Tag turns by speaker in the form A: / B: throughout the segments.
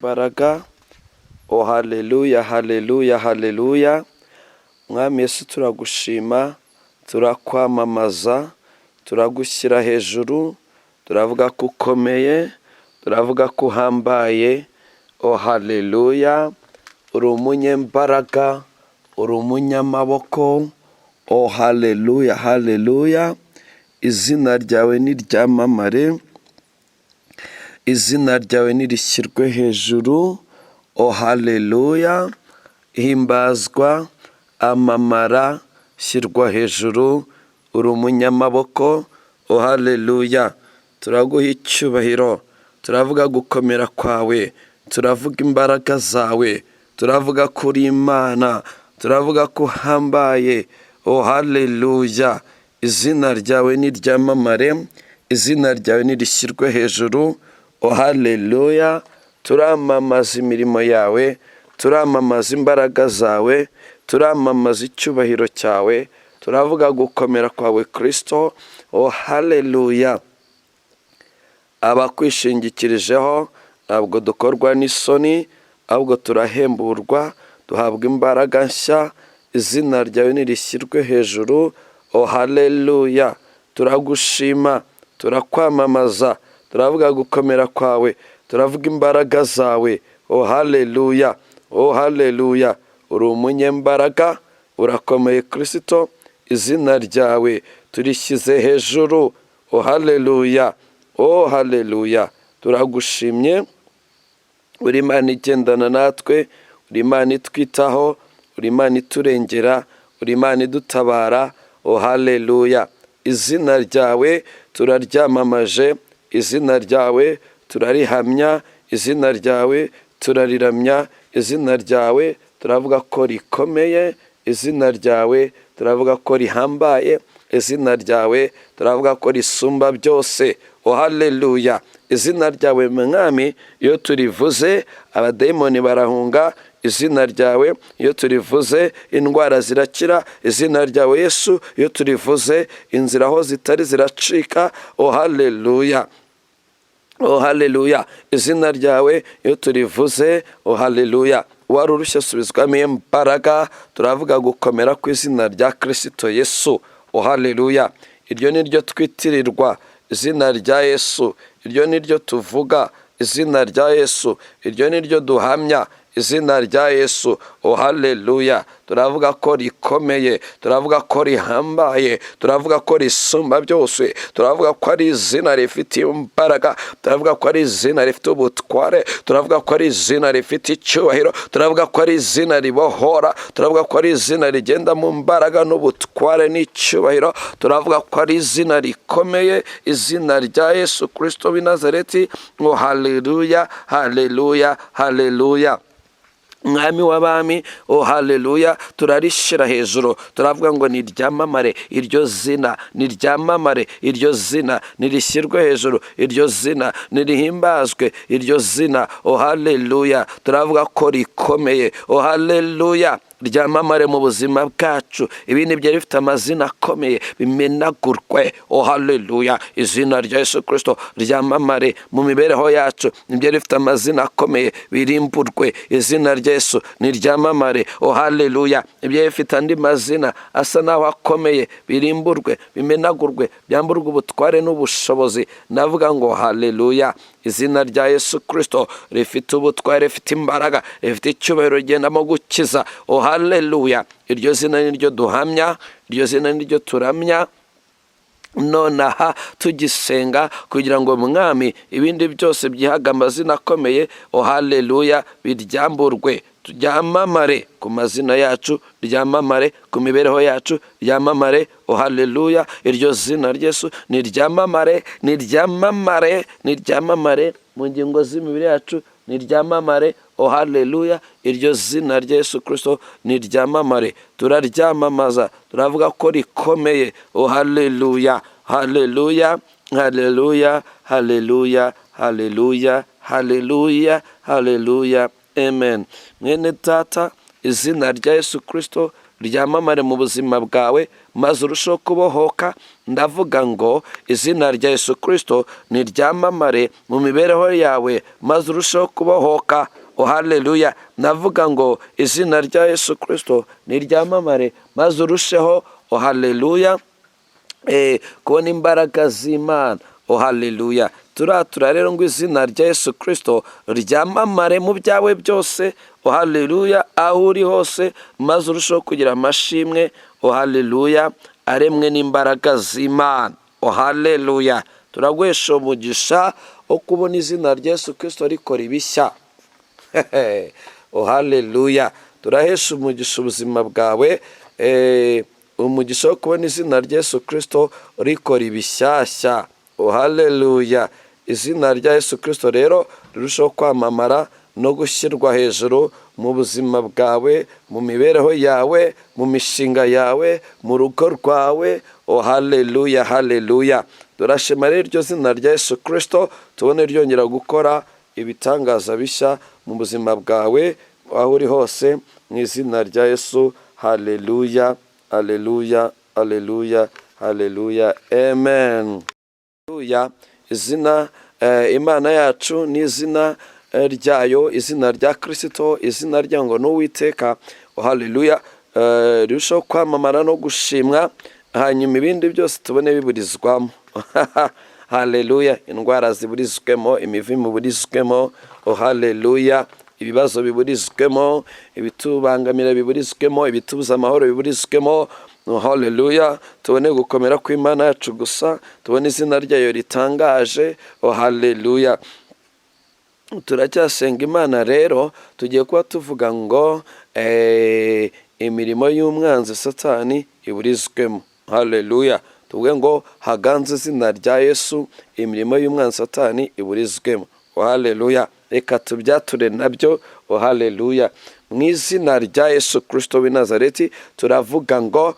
A: Imbaraga. O haleluya, haleluya, haleluya! Mwami Yesu, turagushima, turakwamamaza, turagushyira hejuru, turavuga ko ukomeye, turavuga ko uhambaye. O haleluya! Uri umunyembaraga, uri umunyamaboko. O haleluya, haleluya! Izina ryawe niryamamare, izina ryawe nirishyirwe hejuru. O haleluya! Himbazwa, amamara, shyirwa hejuru, uri umunyamaboko. O haleluya! Turaguha icyubahiro, turavuga gukomera kwawe, turavuga imbaraga zawe, turavuga ko uri Imana, turavuga ko uhambaye. O haleluya! Izina ryawe niryamamare, izina ryawe nirishyirwe hejuru. O haleluya! Turamamaza imirimo yawe, turamamaza imbaraga zawe, turamamaza icyubahiro cyawe, turavuga gukomera kwawe, Kirisito. O haleluya! Abakwishingikirijeho ntabwo dukorwa n'isoni, ahubwo turahemburwa, duhabwa imbaraga nshya. Izina ryawe nirishyirwe hejuru. O haleluya! Turagushima, turakwamamaza, turavuga gukomera kwawe, turavuga imbaraga zawe. O haleluya, o haleluya! Uri umunyembaraga, urakomeye, Kirisito. Izina ryawe turishyize hejuru. O haleluya, o haleluya! Turagushimye, uri Imana igendana natwe, uri Imana itwitaho, uri Imana iturengera, uri Imana idutabara. O haleluya! Izina ryawe turaryamamaje, izina ryawe turarihamya, izina ryawe turariramya, izina ryawe turavuga ko rikomeye, izina ryawe turavuga ko rihambaye, izina ryawe turavuga ko risumba byose. O haleluya! Izina ryawe, Mwami, iyo turivuze abadayimoni barahunga. Izina ryawe iyo turivuze indwara zirakira. Izina ryawe, Yesu, iyo turivuze inzira aho zitari ziracika. O haleluya, o haleluya! Izina ryawe iyo turivuze, o haleluya, wari urushye asubizwamo imbaraga. Turavuga gukomera kw'izina rya Kirisito Yesu. O haleluya! Iryo ni ryo twitirirwa, izina rya Yesu. Iryo ni ryo tuvuga, izina rya Yesu. Iryo ni ryo duhamya, izina rya Yesu. O haleluya! Turavuga ko rikomeye, turavuga ko rihambaye, turavuga ko risumba byose, turavuga ko ari izina rifite imbaraga, turavuga ko ari izina rifite ubutware, turavuga ko ari izina rifite icyubahiro, turavuga ko ari izina ribohora, turavuga ko ari izina rigenda mu mbaraga n'ubutware n'icyubahiro, turavuga ko ari izina rikomeye, izina rya Yesu Kirisito w'i Nazareti. Ngo haleluya, haleluya, haleluya! Mwami w'abami, o haleluya, turarishyira hejuru, turavuga ngo niryamamare iryo zina, niryamamare iryo zina, nirishyirwe hejuru iryo zina, nirihimbazwe iryo zina. O haleluya! Turavuga ko rikomeye. O haleluya! Ryamamare mu buzima bwacu. Ibindi byari bifite amazina akomeye bimenagurwe. O haleluya! Izina rya Yesu Kirisito ryamamare mu mibereho yacu. Ibyari bifite amazina akomeye birimburwe. Izina rya Yesu niryamamare. O haleluya! Ibyari bifite andi mazina asa n'aho akomeye birimburwe, bimenagurwe, byamburwe ubutware n'ubushobozi. Ndavuga ngo haleluya! Izina rya Yesu Kirisito rifite ubutware, rifite imbaraga, rifite icyubahiro, rigendamo gukiza. O haleluya! Iryo zina ni ryo duhamya, iryo zina ni ryo turamya nonaha tugisenga, kugira ngo, Mwami, ibindi byose byihaga amazina akomeye, o haleluya, biryamburwe. Ryamamare ku mazina yacu, ryamamare ku mibereho yacu, ryamamare. O haleluya! Iryo zina ry'Yesu niryamamare, niryamamare, niryamamare mu ngingo z'imibiri yacu, niryamamare. O haleluya! Iryo zina rya Yesu Kirisito niryamamare, turaryamamaza, turavuga ko rikomeye. O haleluya, haleluya, haleluya, haleluya, haleluya, haleluya, haleluya, amen. Mwene Data, izina rya Yesu Kirisito. ryamamare mu buzima bwawe, maze urusheho kubohoka. Ndavuga ngo izina rya Yesu Kirisito niryamamare mu mibereho yawe, maze urusheho kubohoka. Oh, haleluya! Ndavuga ngo izina rya Yesu Kirisito niryamamare, maze urusheho, oh, haleluya, kubona imbaraga z'Imana. Oh, haleluya! Turatura rero ngo izina rya Yesu Kirisito ryamamare mu byawe byose. Oh, haleluya! Aho uri hose, maze urusheho kugira amashimwe, oh, haleluya, aremwe n'imbaraga z'Imana. Oh, haleluya! Turaguhesha umugisha wo kubona izina rya Yesu Kirisito rikora ibishya. Oh, haleluya! Turahesha umugisha ubuzima bwawe, umugisha wo kubona izina rya Yesu Kirisito rikora ibishyashya. Oh, haleluya! Izina rya Yesu Kirisito rero rirushaho kwamamara no gushyirwa hejuru mu buzima bwawe, mu mibereho yawe, mu mishinga yawe, mu rugo rwawe. Oh, haleluya, haleluya! Turashima rero iryo zina rya Yesu Kirisito, tubone ryongera gukora ibitangaza bishya mu buzima bwawe, aho uri hose, mu izina rya Yesu. Haleluya, haleluya, haleluya, haleluya, amen. Haleluya! Izina Imana yacu ni izina ryayo, izina rya Kirisito, izina rya ngo ni Uwiteka. Haleluya! Rirushaho kwamamara no gushimwa, hanyuma ibindi byose tubone biburizwamo. Haleluya! Indwara ziburizwemo, imivumo iburizwemo. Oh, haleluya! Ibibazo biburizwemo, ibitubangamira biburizwemo, ibitubuza amahoro biburizwemo. Oh, haleluya! Tubone gukomera kw'Imana yacu gusa, tubone izina ryayo ritangaje. Oh, haleluya! Turacyasenga Imana rero, tugiye kuba tuvuga ngo imirimo y'umwanzi Satani iburizwemo. Haleluya! Tuvuge ngo haganze izina rya Yesu, imirimo y'umwanzi Satani iburizwemo. Oh, haleluya! Reka tubyature nabyo. Oh, haleluya! Mu izina rya Yesu Kirisito w'i Nazareti, turavuga ngo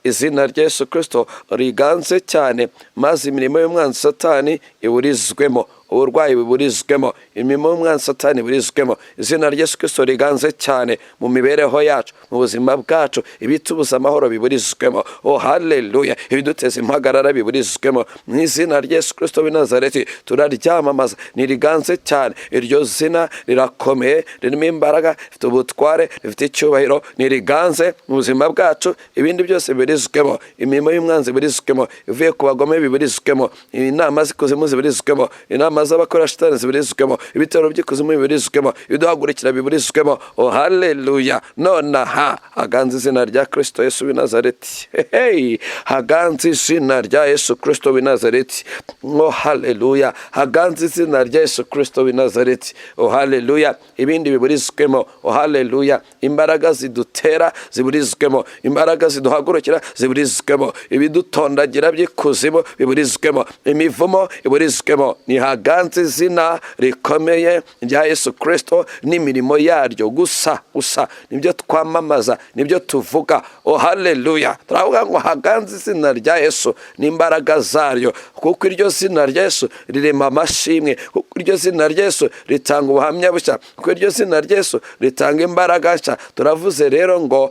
A: izina rya Yesu Kirisito riganze cyane, maze imirimo y'umwanzi Satani iburizwemo, uburwayi buburizwemo, imirimo y'umwanzi Satani iburizwemo. Izina rya Yesu Kirisito riganze cyane mu mibereho yacu, mu buzima bwacu, ibitubuza amahoro biburizwemo. Oh, haleluya! Ibiduteza impagarara biburizwemo. Mu izina rya Yesu Kirisito w'i Nazareti turaryamamaza, niriganze cyane. Iryo zina rirakomeye, ririmo imbaraga, rifite ubutware, rifite icyubahiro. Niriganze mu buzima bwacu, ibindi byose biburizwemo, imirimo y'umwanzi iburizwemo, ivuye ku bagome biburizwemo, inama z'ikuzimu ziburizwemo, inama z'abakora shitani ziburizwemo, ibitero by'ikuzimu biburizwemo, ibiduhagurukira biburizwemo. Oh, haleluya! Nonaha haganze izina rya Kirisito Yesu w'i Nazareti. Hey, haganze izina rya Yesu Kirisito w'i Nazareti. Oh, haleluya! Haganze izina rya Yesu Kirisito w'i Nazareti. Oh, haleluya! Ibindi biburizwemo. Oh, haleluya! Imbaraga zidutera ziburizwemo, imbaraga ziduhagurukira ziburizwemo, ibidutondagira by'ikuzimu biburizwemo, imivumo iburizwemo. Nihaganze izina rikomeye rya Yesu Kirisito n'imirimo yaryo gusa gusa, nibyo twamamaza, nibyo tuvuga. Oh, haleluya! Turavuga ngo haganze izina rya Yesu n'imbaraga zaryo, kuko iryo zina rya Yesu rirema amashimwe, kuko iryo zina rya Yesu ritanga ubuhamya bushya, kuko iryo zina rya Yesu ritanga imbaraga nshya. Turavuze rero ngo,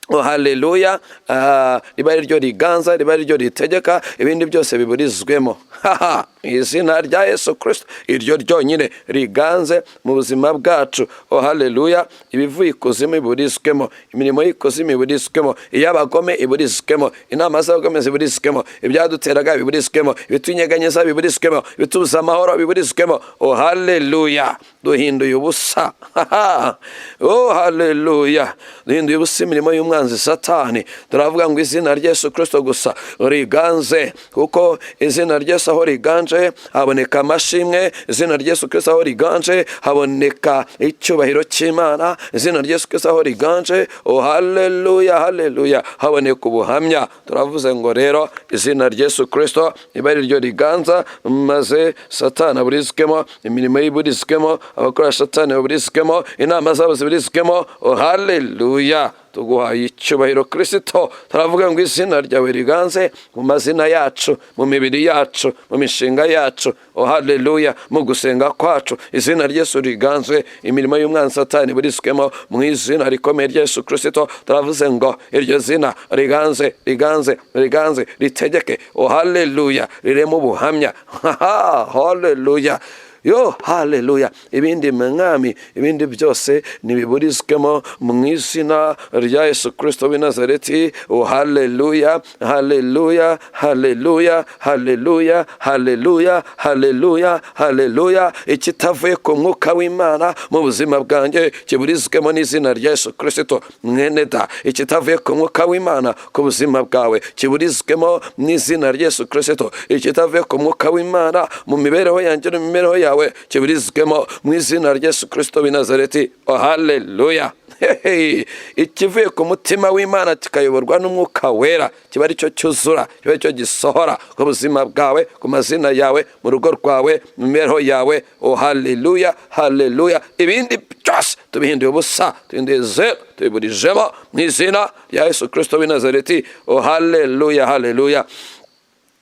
A: oh, haleluya, riba ari ryo riganza, riba ari ryo ritegeka, ibindi byose biburizwemo. Mu izina rya Yesu Kirisito, iryo ryonyine riganze mu buzima bwacu. Oh, haleluya! Ibivuye ikuzimu iburizwemo, imirimo y'ikuzimu iburizwemo, iy'abagome iburizwemo, inama z'abagome ziburizwemo, ibyaduteraga biburizwemo, ibitunyeganyeza biburizwemo, ibitubuza amahoro biburizwemo. Oh, haleluya! Duhinduye ubusa. Oh, haleluya! Duhinduye ubusa imirimo y'umwanzi Satani. Turavuga ngo izina rya Yesu Kirisito gusa riganze, kuko izina rya Yesu aho riganje haboneka amashimwe, izina rya Yesu Kirisito aho riganje haboneka icyubahiro cy'Imana, izina rya Yesu Kirisito aho riganje, oh, haleluya, haleluya, haboneka ubuhamya. Turavuze ngo rero izina rya Yesu Kirisito riba ari ryo riganza, maze Satani aburizwemo, imirimo ye iburizwemo, abakora Satani baburizwemo, inama zabo ziburizwemo. Oh, haleluya! Tuguhaye icyubahiro, Kirisito. Turavuga ngo izina ryawe riganze mu mazina yacu, mu mibiri yacu, mu mishinga yacu. Oh, haleluya! Mu gusenga kwacu, izina ry'Yesu riganze. Imirimo y'umwanzi Satani iburizwemo mu izina rikomeye rya Yesu Kirisito. Turavuze ngo iryo zina riganze, riganze, riganze, ritegeke. Oh, haleluya! Riremo ubuhamya. Haleluya! Yo, haleluya! Ibindi, Mwami, ibindi byose nibiburizwemo mu izina rya Yesu Kirisito w'i Nazareti. Oh, haleluya, haleluya, haleluya, haleluya, haleluya, haleluya, haleluya! Ikitavuye ku mwuka w'Imana mu buzima bwanjye kiburizwemo n'izina rya Yesu Kirisito. Mwene da, ikitavuye ku mwuka w'Imana ku buzima bwawe kiburizwemo n'izina rya Yesu Kirisito. Ikitavuye ku mwuka w'Imana mu mibereho yanjye no mu mibereho yawe kiburizwemo mu izina rya Yesu Kirisito w'i Nazareti. Oh, haleluya! Ikivuye ku mutima w'Imana kikayoborwa n'Umwuka Wera kiba aricyo cyuzura, kiba aricyo gisohora ku buzima bwawe, ku mazina yawe, mu rugo rwawe, mu mibereho yawe. Oh, haleluya, haleluya! Ibindi byose tubihinduye ubusa, tubihinduye zeru, tubiburijemo mu izina rya Yesu Kirisito w'i Nazareti. Oh, haleluya, haleluya!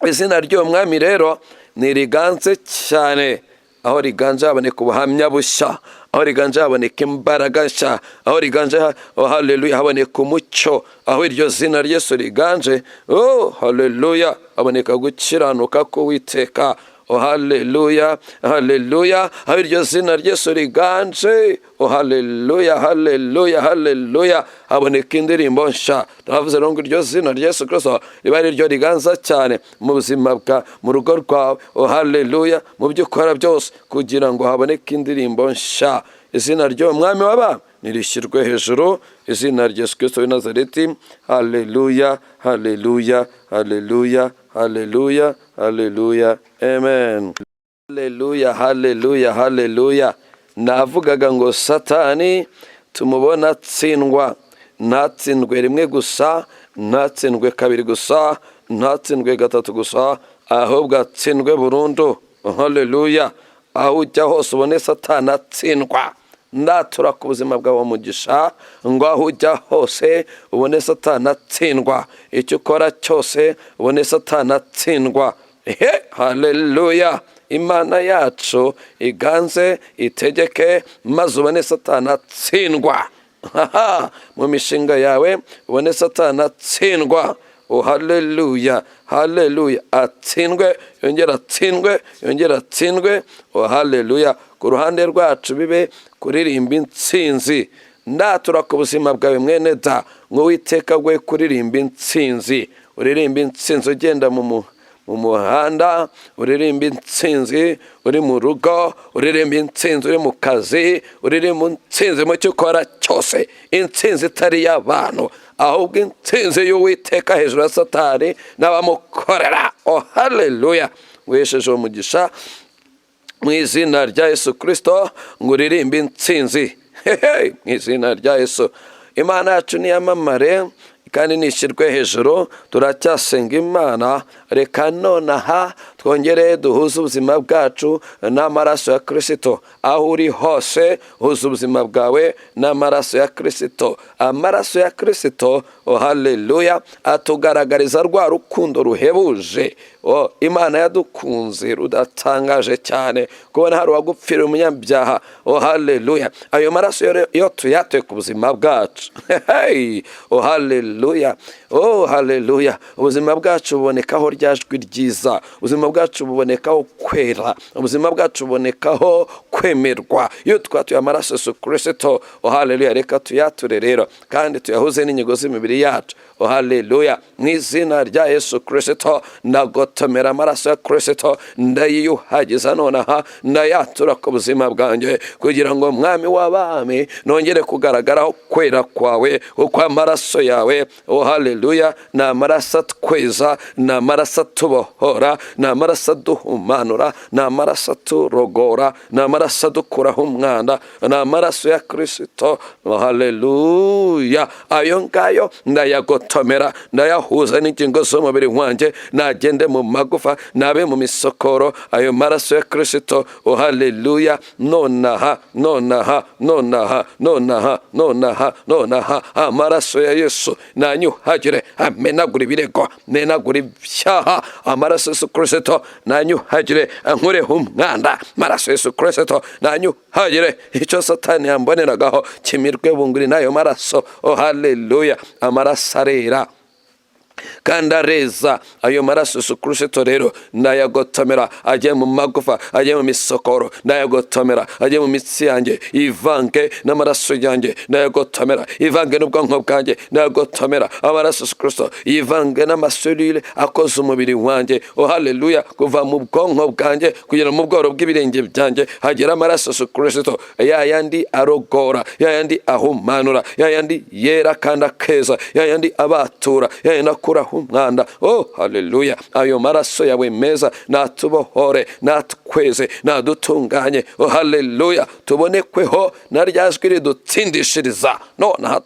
A: Izina ry'uwo mwami rero ni riganze cyane. Aho riganje haboneka ubuhamya bushya, aho riganje haboneka imbaraga nshya, aho riganje, oh, haleluya, haboneka umucyo. Aho iryo zina ry'Yesu riganje, oh, haleluya, haboneka gukiranuka k'Uwiteka. Oh, haleluya, haleluya! Aho iryo zina ry'Yesu riganje, oh, haleluya, haleluya, haleluya, haboneka indirimbo nshya. Turavuze rero ngo iryo zina rya Yesu Kirisito riba ari ryo riganza cyane mu buzima bwa mu rugo rwawe, oh, haleluya, mu byo ukora byose, kugira ngo haboneke indirimbo nshya. Izina ry'uwo mwami w'abami nirishyirwe hejuru, izina rya Yesu Kirisito w'i Nazareti. Haleluya, haleluya, haleluya, haleluya, haleluya, amen. Haleluya, haleluya, haleluya! Navugaga ngo Satani tumubona atsindwa, ntatsindwe rimwe gusa, ntatsindwe kabiri gusa, ntatsindwe gatatu gusa, ahubwo atsindwe burundu. Haleluya! Aho ujya hose ubone Satani atsindwa. Ndatura ku buzima bwawe mugisha ngo aho ujya hose ubone Satani atsindwa, icyo ukora cyose ubone Satani atsindwa. He, haleluya! Imana yacu iganze, itegeke, maze ubone Satani atsindwa mu mishinga yawe, ubone Satani atsindwa. Oh, haleluya, haleluya! Atsindwe, yongera atsindwe, yongera atsindwe. Oh, haleluya! Ku ruhande rwacu bibe kuririmba intsinzi. Ndatura ku buzima bwawe, mwene da, ngo Witeka gwe kuririmba intsinzi. Uririmba intsinzi ugenda mu muhanda, uririmba intsinzi uri mu rugo, uririmba intsinzi uri mu kazi, uririmba intsinzi mu cyo ukora cyose. Intsinzi itari iy'abantu, ahubwo intsinzi y'Uwiteka hejuru ya Satani n'abamukorera. Oh, haleluya! Wesheje umugisha mu izina rya Yesu Kirisito ngo uririmbe intsinzi. Hehe, mu izina rya Yesu. Imana yacu niyamamare kandi nishyirwe hejuru. Turacyasenga Imana. Reka nonaha twongere duhuze ubuzima bwacu n'amaraso ya Kirisito. Aho uri hose, huza ubuzima bwawe n'amaraso ya Kirisito. Amaraso ya Kirisito, oh, haleluya, atugaragariza rwa rukundo ruhebuje, oh, Imana yadukunze, rudatangaje cyane kubona hari uwagupfira umunyabyaha. Oh, haleluya! Ayo maraso iyo tuyatuye ku buzima bwacu, hey, oh, haleluya, oh, haleluya, ubuzima bwacu bubonekaho rya jwi ryiza, ubuzima bwacu bubonekaho kwera, ubuzima bwacu bubonekaho kwemerwa iyo twatuye amaraso Yesu Kirisito. Oh, haleluya! Reka tuyature rero kandi tuyahuze n'ingingo z'imibiri yacu. Oh, haleluya! Mu izina rya Yesu Kirisito, ndagotomera amaraso ya Kirisito, ndayiyuhagiza nonaha, ndayatura ku buzima bwanjye kugira ngo, Mwami w'abami, nongere kugaragaraho kwera kwawe, kuko amaraso yawe, oh, haleluya, ni amaraso atweza, ni amaraso. amaraso atubohora, ni amaraso aduhumanura, ni amaraso aturogora, ni amaraso adukuraho umwanda, ni amaraso ya Kirisito. Haleluya! Ayo ngayo ndayagotomera, ndayahuza n'ingingo z'umubiri wanjye, nagende mu magufa, nabe mu misokoro. Ayo maraso ya Kirisito, oh haleluya! Nonaha, nonaha, nonaha, nonaha, nonaha, nonaha, amaraso ya Yesu nanyuhagire, amenagura ibirego, amenagura ibyaha. Amaraso ya Yesu Kirisito nanyuhagire, ankureho umwanda. Amaraso ya Yesu Kirisito nanyuhagire, icyo Satani yamboneragaho kimirwe bunguri n'ayo maraso. Oh haleluya! Amaraso arera kandi areza. Ayo maraso Yesu Kirisito rero ndayagotomera, ajye mu magufa, ajye mu misokoro. Ndayagotomera, ajye mu mitsi yanjye, ivange n'amaraso yanjye. Ndayagotomera, ivange n'ubwonko bwanjye. Ndayagotomera, amaraso Yesu Kirisito yivange n'amaserire akoze umubiri wanjye. Oh haleluya! Kuva mu bwonko bwanjye kugera mu bworo bw'ibirenge byanjye hagera amaraso Yesu Kirisito, ya yandi arogora, ya yandi ahumanura, ya yandi yera kandi akeza, ya yandi abatura, ya yandi akuraho umwanda. Oh haleluya! Ayo maraso yawe meza natubohore, natweze, nadutunganye. Oh haleluya! Tubonekweho na rya jwi ridutsindishiriza nonaha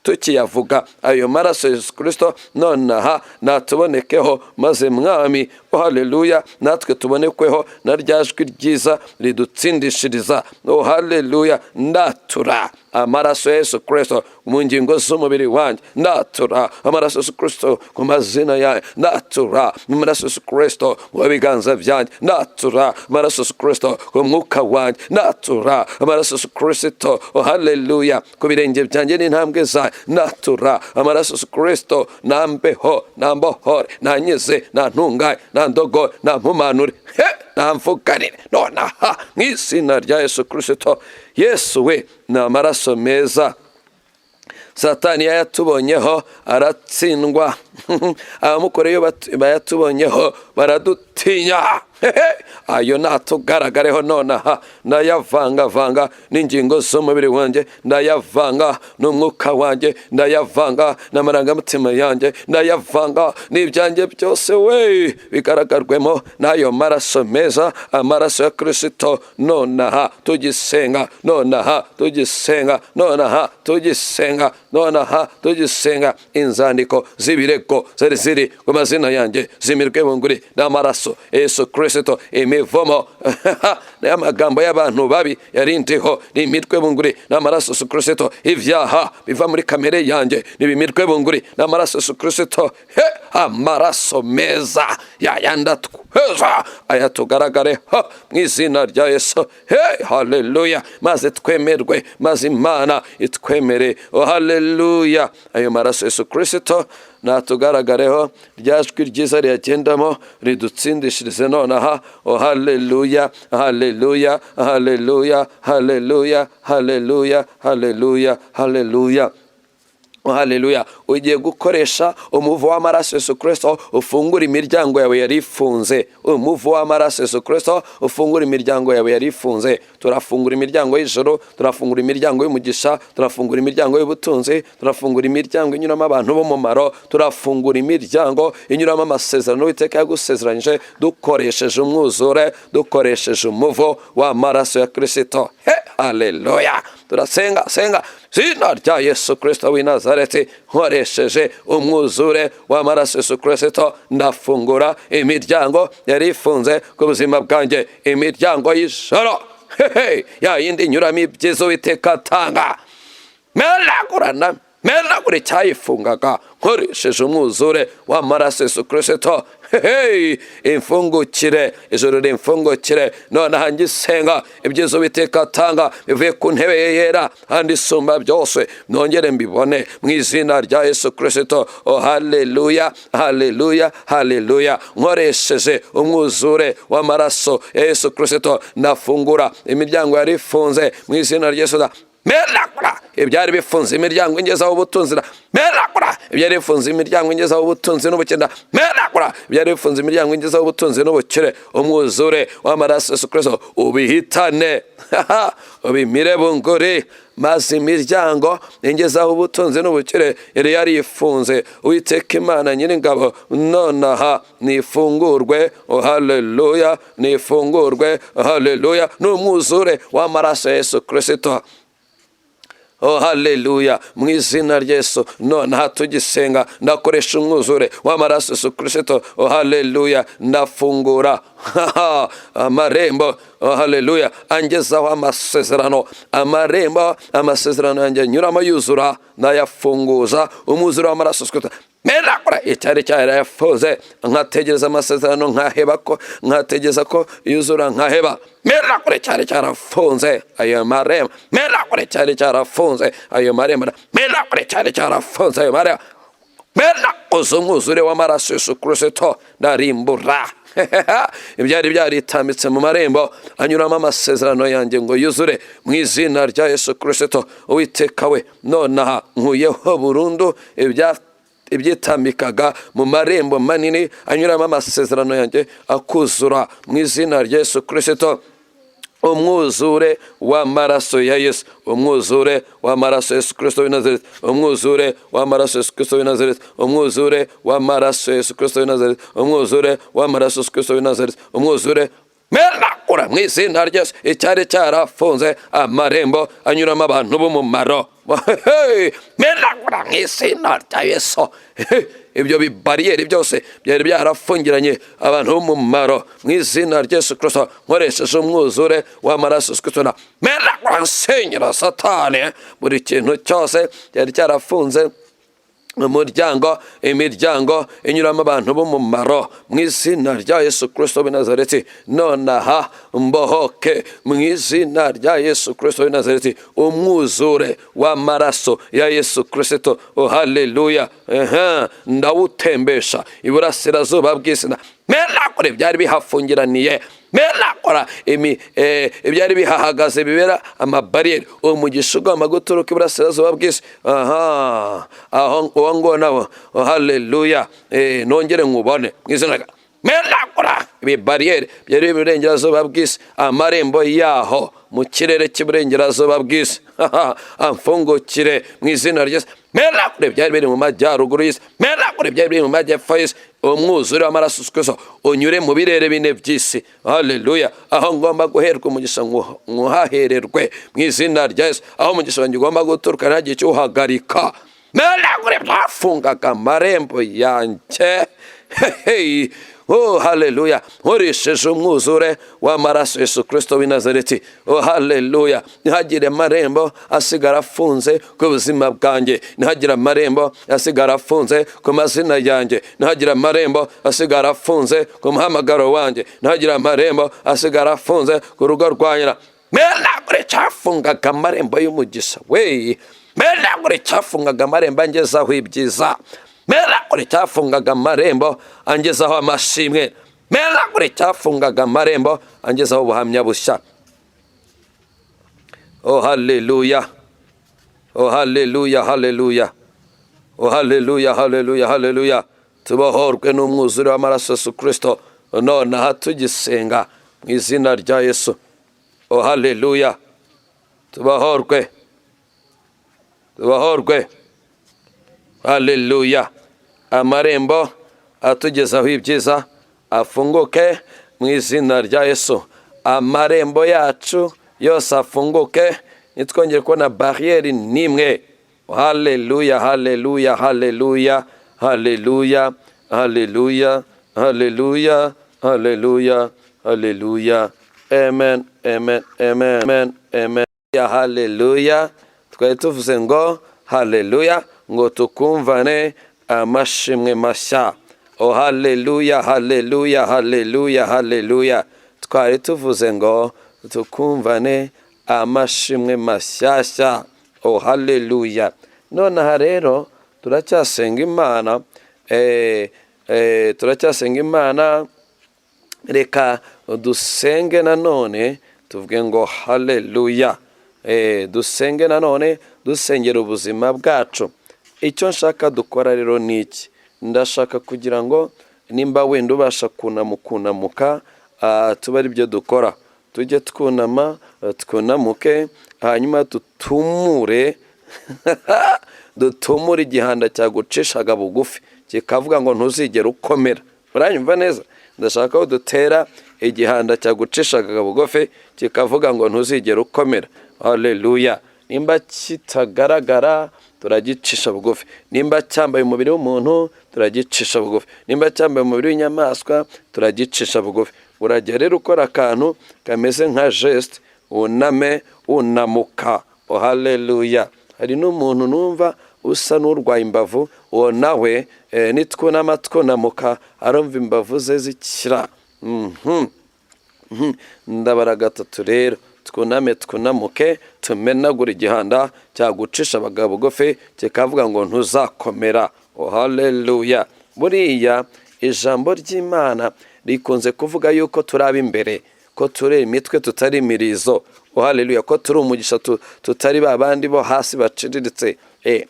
A: tukiyavuga. Ayo maraso Yesu Kirisito nonaha natubonekeho, maze Mwami, oh haleluya, natwe tubonekweho na rya jwi ryiza ridutsindishiriza. Oh haleluya! Ndatura amaraso ya Yesu Kirisito mu ngingo z'umubiri wanjye, ndatura amaraso ya Yesu Kirisito ku mazina yanjye, ndatura amaraso ya Yesu Kirisito mu biganza byanjye, ndatura amaraso ya Yesu Kirisito ku mwuka wanjye, ndatura amaraso ya Yesu Kirisito, oh haleluya, ku birenge byanjye n'intambwe zanjye. Ndatura amaraso ya Yesu Kirisito nambeho, nambohore, nanyize, nantunganye, nandogore, nampumanure, he namvuganire nonaha mu izina rya Yesu Kirisito. Yesu we, ni amaraso meza. Satani yayatubonyeho aratsindwa. Abamukoreye iyo bayatubonyeho baradutinya. Ayo natugaragareho nonaha. Ndayavangavanga n'ingingo z'umubiri wanjye, ndayavanga n'umwuka wanjye, ndayavanga n'amarangamutima yanjye, ndayavanga n'ibyanjye byose we, bigaragarwemo n'ayo maraso meza, amaraso ya Kirisito. Nonaha tugisenga, nonaha tugisenga, nonaha tugisenga, nonaha tugisenga, inzandiko z'ibirego zari ziri ku mazina yanjye zimirwe bunguri n'amaraso Yesu Kirisito. Imivumo n'amagambo y'abantu babi yarindiho n'imitwe bunguri n'amaraso Yesu Kirisito. Ibyaha biva muri kamere yanjye n'ibimirwe bunguri n'amaraso Yesu Kirisito. He, amaraso meza yayandi atweza, aya tugaragareho mu izina rya Yesu. He, haleluya! Maze twemerwe, maze Imana itwemere. Oh haleluya! Ayo maraso Yesu Kirisito natugaragareho, rya jwi ryiza riyagendamo ridutsindishirize nonaha. Oh haleluya, haleluya, haleluya, haleluya, haleluya, haleluya, haleluya. Oh, haleluya! Ugiye gukoresha umuvu w'amaraso Yesu Kirisito ufungura imiryango yawe yari ifunze. Umuvu w'amaraso Yesu Kirisito ufungura imiryango yawe yari ifunze. Turafungura imiryango y'ijoro, turafungura imiryango y'umugisha, turafungura imiryango y'ubutunzi, turafungura imiryango inyuramo abantu b'umumaro, turafungura imiryango inyuramo amasezerano Uwiteka yagusezeranyije, dukoresheje umwuzure, dukoresheje umuvu w'amaraso ya Kirisito. He, haleluya! Turasenga, senga. Zina rya Yesu Kirisito w'i Nazareti, nkoresheje umwuzure w'amaraso Yesu Kirisito, ndafungura imiryango yari ifunze ku buzima bwanjye, imiryango y'ijoro, hehe, ya yindi inyuramo ibyiza Uwiteka atanga. Menagurana, menagura icyayifungaga nkoresheje umwuzure w'amaraso Yesu Kirisito. Hehe, imfungukire, ijoro rimfungukire nonaha ngisenga. Ibyiza Uwiteka atanga bivuye ku ntebe ye yera kandi isumba byose, nongere mbibone mu izina rya Yesu Kirisito. Oh haleluya, haleluya, haleluya! Nkoresheje umwuzure w'amaraso ya Yesu Kirisito, ndafungura imiryango yari ifunze mu izina rya Yesu. Menagura Ibyari bifunze imiryango ingezaho ubutunzi, ndamenagura. Ibyari bifunze imiryango ingezaho ubutunzi n'ubukire, ndamenagura. Ibyari bifunze imiryango ingezaho ubutunzi n'ubukire, umwuzure w'amaraso Yesu Kristo ubihitane, ubimire bunguri, maze imiryango ingezaho ubutunzi n'ubukire yari yarifunze, Uwiteka Imana Nyiringabo, nonaha nifungurwe. Oh haleluya, nifungurwe, haleluya, n'umwuzure w'amaraso Yesu Kristo. Oh haleluya, mu izina rya Yesu, nonaha tugisenga ndakoresha umwuzure w'amaraso Yesu Kristo. Oh haleluya, ndafungura amarembo, oh haleluya, angezaho amasezerano, amarembo amasezerano yanjye anyuramo yuzura, ndayafunguza umwuzure w'amaraso Yesu Kristo. Menagura icyari cyarayafunze, nkategereza amasezerano nkaheba, ko nkategereza ko yuzura nkaheba. Menagura icyari cyarafunze ayo marembo, menagura icyari cyarafunze ayo marembo, menagura icyari cyarafunze ayo marembo, menaguza umwuzure w'amaraso Yesu Kristo. Ndarimbura ibyari byaritambitse mu marembo anyuramo amasezerano yanjye ngo yuzure, mu izina rya Yesu Kristo. Uwiteka we, nonaha nkuyeho burundu ibyitambikaga mu marembo manini anyuramo amasezerano yanjye akuzura, mu izina rya Yesu Kristo. Umwuzure w'amaraso ya Yesu, umwuzure w'amaraso Yesu Kristo w'i Nazareti, umwuzure w'amaraso Yesu Kristo w'i Nazareti, umwuzure w'amaraso Yesu Kristo w'i Nazareti, umwuzure w'amaraso Yesu Kristo w'i Nazareti, umwuzure. Menagura mu izina rya Yesu icyari cyarafunze amarembo anyuramo abantu b'umumaro. Menagura mu izina rya Yesu ibyo bibariyeri byose byari byarafungiranye abantu b'umumaro, mu izina rya Yesu Kristo. Nkoresheje umwuzure w'amaraso Yesu Kristo, menagura, nsenyera Satani buri kintu cyose cyari cyarafunze umuryango, imiryango inyuramo abantu b'umumaro, mu izina rya Yesu Kristo w'i Nazareti. Nonaha mbohoke mu izina rya Yesu Kristo w'i Nazareti. Umwuzure w'amaraso ya Yesu Kristo, oh haleluya, ndawutembesha iburasirazuba bw'isi, menagura ibyari bihafungiraniye, menagura ibyari bihahagaze bibera amabariyeri. Uwo mugisha ugomba guturuka iburasirazuba bw'isi, aha aho uwo nguwo nawo, haleluya, nongere nkubone mu izina rya. Menagura ibibariyeri byari iburengerazuba bw'isi, amarembo yaho mu kirere cy'iburengerazuba bw'isi amfungukire mu izina rya Yesu. Menagura ibyari biri mu majyaruguru y'isi, menagura ibyari biri mu majyepfo y'isi. Umwuzure w'amaraso Kristo unyure mu birere bine by'isi, haleluya. Aho ngomba guherwa umugisha nkuhahererwe mu izina rya Yesu. Aho umugisha wanjye ugomba guturuka ntagire icyo uhagarika. Menagura ibyafungaga amarembo yanjye. Hey, oh haleluya, nkoresheje umwuzure w'amaraso Yesu Kristo w'i Nazareti. Oh haleluya, ntihagire amarembo asigara afunze ku buzima bwanjye, ntihagire amarembo asigara afunze ku mazina yanjye, ntihagire amarembo asigara afunze ku muhamagaro wanjye, ntihagire amarembo asigara afunze ku rugo rwanjye. Menagure cyafungaga amarembo y'umugisha we, menagure cyafungaga amarembo angezaho ibyiza, menagure cyafungaga amarembo angezaho amashimwe, menagure cyafungaga amarembo angezaho ubuhamya bushya. Oh haleluya, oh haleluya, haleluya, oh haleluya, haleluya, haleluya. Tubohorwe n'umwuzure w'amaraso Yesu Kristo nonaha tugisenga, mu izina rya Yesu. Oh haleluya, tubohorwe, tubohorwe, haleluya. Amarembo atugezaho ibyiza afunguke mu izina rya Yesu. Amarembo yacu yose afunguke, ntitwongere kubona bariyeri n'imwe. Haleluya, haleluya, haleluya, haleluya, haleluya, haleluya, haleluya, haleluya. Amen, amen, amen, amen, amen. Haleluya. Twari tuvuze ngo haleluya, ngo tukumvane amashimwe mashya. Oh haleluya, haleluya, haleluya, haleluya. Twari tuvuze ngo tukumvane amashimwe mashyashya. Oh haleluya. Nonaha rero turacyasenga Imana, turacyasenga Imana. Reka dusenge nanone tuvuge ngo haleluya. Dusenge nanone dusengera ubuzima bwacu. Icyo nshaka dukora rero ni iki: ndashaka kugira ngo nimba wenda ubasha kunamuka, tube ari byo dukora. Tujye twunama, twunamuke, hanyuma dutumure igihanda cyagucishaga bugufi kikavuga ngo ntuzigere ukomera. Uranyumva neza? Ndashaka ko dutera igihanda cyagucishaga bugufi kikavuga ngo ntuzigere ukomera. Haleluya! Nimba kitagaragara, turagicisha bugufi. Nimba cyambaye umubiri w'umuntu, turagicisha bugufi. Nimba cyambaye umubiri w'inyamaswa, turagicisha bugufi. Urajya rero ukora akantu kameze nka geste, wuname, wunamuka. Oh, haleluya! Hari n'umuntu numva usa n'urwaye imbavu, uwo nawe nitwunama twunamuka arumva imbavu ze zikira. Ndabara gatatu rero, twuname, twunamuke, tumenagure igihanda cyagucisha abagabo bugufi kikavuga ngo ntuzakomera. Oh, haleluya! Buriya ijambo ry'Imana rikunze kuvuga yuko turi ab'imbere, ko turi imitwe tutari imirizo. Oh, haleluya! Ko turi umugisha, tutari ba bandi bo hasi baciriritse.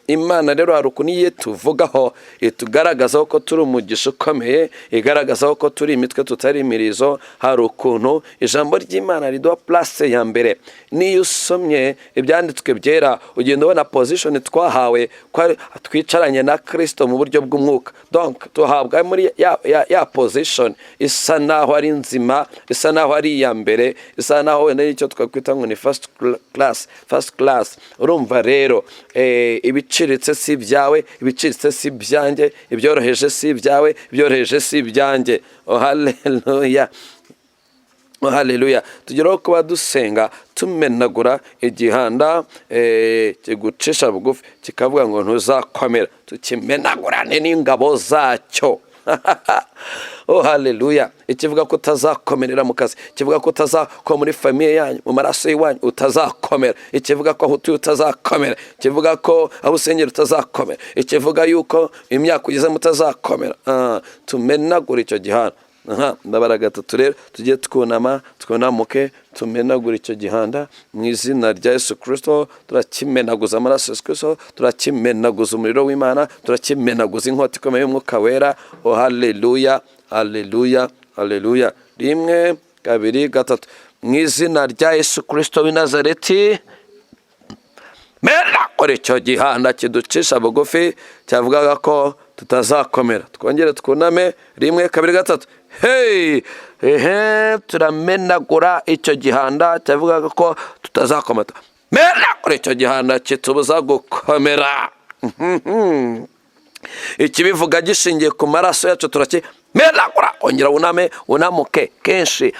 A: Imana rero hari ukuntu iyo tuvugaho itugaragazaho ko turi umugisha ukomeye, igaragazaho ko turi imitwe tutari imirizo. Hari ukuntu ijambo ry'Imana riduha place ya mbere. Niyo usomye ibyanditswe byera, ugenda ubona position twahawe, ko twicaranye na Kirisito mu buryo bw'umwuka. Donc tuhabwa muri ya position isa naho ari nzima, isa naho ari iya mbere, isa naho wenda icyo twakwita ngo ni first class, first class. Urumva rero, ibiciriritse si ibyawe, ibiciriritse si ibyanjye, ibyoroheje si ibyawe, ibyoroheje si ibyanjye. Oh, haleluya! Oh, haleluya! Tugeraho kuba dusenga tumenagura igihanda kigucisha bugufi kikavuga ngo ntuzakomera, tukimenagurane n'ingabo zacyo. Oh, haleluya! Ikivuga ko utazakomerera mu kazi, ikivuga ko utazakoma muri famille yanyu, mu maraso y'iwanyu utazakomera, ikivuga ko aho utuye utazakomera, ikivuga ko aho usengera utazakomera, ikivuga yuko imyaka ugezemo utazakomera. Tumenagura icyo gihanda. Aha ndabara gatatu rero, tujye twunama, twunamuke, tumenagura icyo gihanda mu izina rya Yesu Kirisito. Turakimenaguza amaraso ya Yesu Kirisito, turakimenaguza umuriro w'Imana, turakimenaguza inkota ikomeye y'Umwuka Wera. Oh, haleluya, haleluya, haleluya! Rimwe, kabiri, gatatu. Mu izina rya Yesu Kirisito w'i Nazareti, menagura icyo gihanda kiducisha bugufi cyavugaga ko tutazakomera. Twongere twuname, rimwe, kabiri, gatatu. Hey, ehe, turamenagura icyo gihanda cyavugaga ko tutazakomera. Menagura icyo gihanda kitubuza gukomera. Ikibivuga gishingiye ku maraso yacu, turakimenagura. Ongera wuname, unamuke kenshi.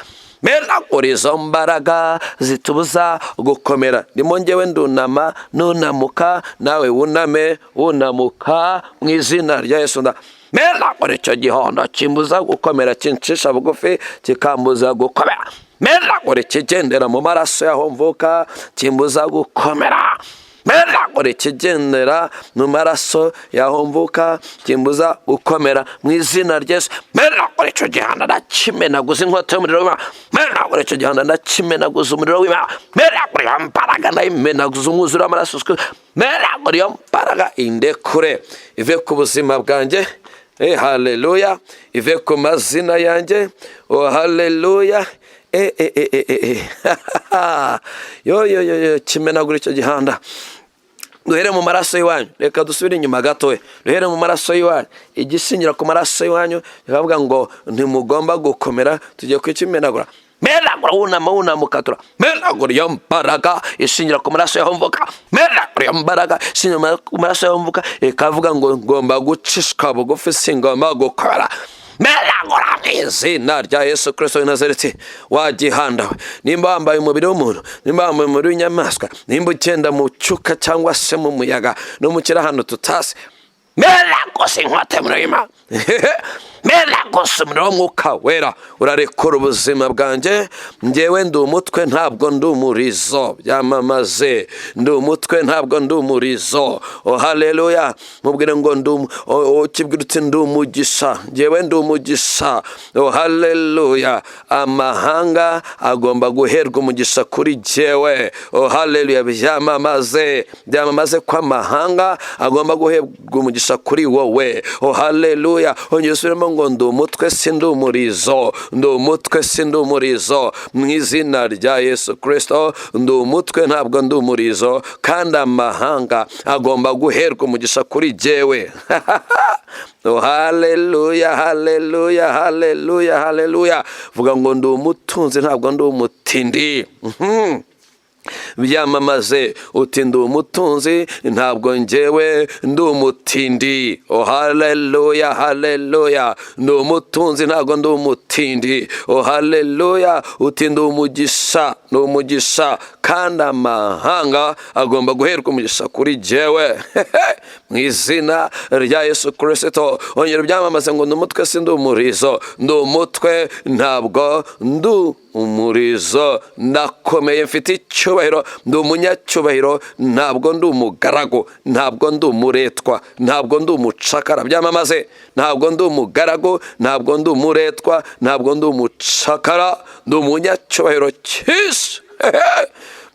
A: Menagura izo mbaraga zitubuza gukomera. Ndimo ngewe ndunama nunamuka, nawe wuname wunamuka. Mu izina rya Yesu, menagura icyo gihanda kimbuza gukomera, kincisha bugufi kikambuza gukomera. Menagura ikigendera mu maraso y'aho mvuka kimbuza gukomera. Menagura ikigendera mu maraso y'aho mvuka kimbuza gukomera. Mu izina rya Yesu, menagura icyo gihanda, ndakimenaguza inkota y'umuriro w'Imana. Menagura icyo gihanda, ndakimenaguza umuriro w'Imana. Menagura iyo mbaraga, ndayimenaguza umwuzure w'amaraso. Menagura iyo mbaraga, indekure ive ku buzima bwanjye. Haleluya! Ive ku mazina yanjye. Oh, haleluya! Yo yo yo yo, kimenagura icyo gihanda. Duhere mu maraso y'iwanyu. Reka dusubire inyuma gatoya, duhere mu maraso y'iwanyu. Igishingira ku maraso y'iwanyu kikavuga ngo ntimugomba gukomera, tugiye kukimenagura. Menagura, wunama, wunamuka. Menagura iyo mbaraga ishingira ku maraso y'aho mvuka. Menagura iyo mbaraga ishingira ku maraso y'aho mvuka ikavuga ngo ngomba gucishwa bugufi, singomba gukomera. Menagura mu izina rya Yesu Kirisito w'i Nazareti. Wa gihanda we, nimba wambaye umubiri w'umuntu, nimba wambaye umubiri w'inyamaswa, nimba ugenda mu cyuka cyangwa se mu muyaga no mu kiri ahantu tutasi, menaguza inkota y'umuriro w'Imana. Meragusa umuriro w'Umwuka Wera urarekura ubuzima bwanjye. Ngewe ndi umutwe, ntabwo ndi umurizo. Byamamaze: ndi umutwe, ntabwo ndi umurizo. Oh haleluya! Mubwire ngo ndi ukibwira uti: "Ndi umugisha, ngewe ndi umugisha." Oh haleluya! Amahanga agomba guherwa umugisha kuri jyewe. Oh haleluya! Byamamaze, byamamaze ko amahanga agomba guherwa umugisha kuri wowe. Oh haleluya! Ongera usubiremo ngo: "Ndi umutwe, si ndi umurizo. Ndi umutwe, si ndi umurizo." Mu izina rya Yesu Kirisito, ndi umutwe, ntabwo ndi umurizo, kandi amahanga agomba guherwa umugisha kuri jyewe. Oh haleluya, haleluya, haleluya, haleluya! Vuga ngo: "Ndi umutunzi, ntabwo ndi umutindi." Byamamaze uti: "Ndi umutunzi, ntabwo ngewe ndi umutindi." Oh haleluya, haleluya! Ndi umutunzi, ntabwo ndi umutindi. Oh haleluya! Uti: "Ndi umugisha, ndi umugisha, kandi amahanga agomba guherwa umugisha kuri jyewe." Mu izina rya Yesu Kirisito, ongera ubyamamaze ngo: "Ndi umutwe, si ndi umurizo. Ndi umutwe, ntabwo ndi umurizo. Ndakomeye, mfite icyubahiro, ndi umunyacyubahiro, ntabwo ndi umugaragu, ntabwo ndi umuretwa, ntabwo ndi umucakara." Byamamaze: "Ntabwo ndi umugaragu, ntabwo ndi umuretwa, ntabwo ndi umucakara, ndi umunyacyubahiro cyinshi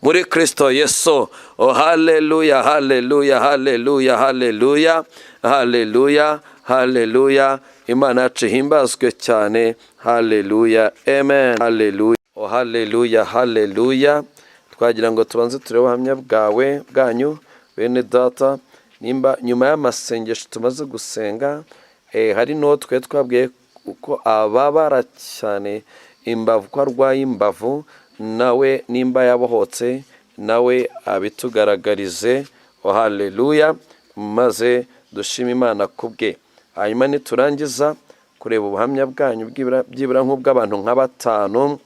A: muri Kirisito Yesu." Oh haleluya, haleluya, haleluya, haleluya, haleluya, haleluya! Imana yacu ihimbazwe cyane. Haleluya, amen, haleluya. Oh haleluya, haleluya! Twagira ngo tubanze turebe ubuhamya bwawe, bwanyu, bene data, nimba nyuma y'amasengesho tumaze gusenga hari n'uwo twari twabwiye uko ababara cyane imbavu, ko arwaye imbavu, nawe nimba yabohotse nawe abitugaragarize. Oh haleluya! Maze dushime Imana kubwe. Hanyuma niturangiza kureba ubuhamya bwanyu, byibura nk'ubw'abantu nka batanu,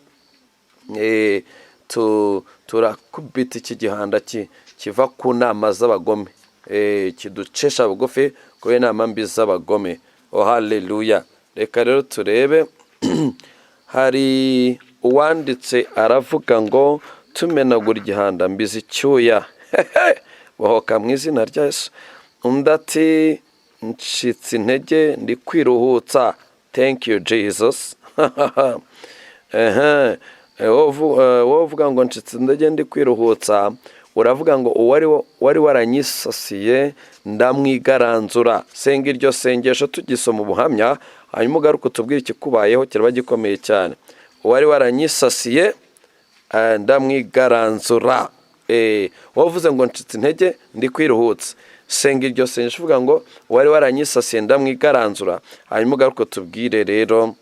A: turakubita iki gihanda kiva ku nama z'abagome, kiducesha bugufi kubera inama mbi z'abagome. Oh haleluya! Reka rero turebe. Hari uwanditse aravuga ngo: "Tumenagura igihanda, mbizi icyuya, bohoka mu izina rya Yesu." Undi ati: "Ncitse intege, ndi kwiruhutsa, thank you Jesus." Ehe, wowe uvuga ngo "Ncitse intege, ndi kwiruhutsa", uravuga ngo uwari wari waranyisasiye ndamwigaranzura. Senga iryo sengesho tugisoma ubuhamya, hanyuma ugaruke utubwire ikikubayeho, kiraba gikomeye cyane. "Uwari waranyisasiye ndamwigaranzura." Wowe uvuze ngo "Ncitse intege, ndi kwiruhutsa", senga iryo sengesho uvuga ngo "Uwari waranyisasiye ndamwigaranzura", hanyuma ugaruke utubwire rero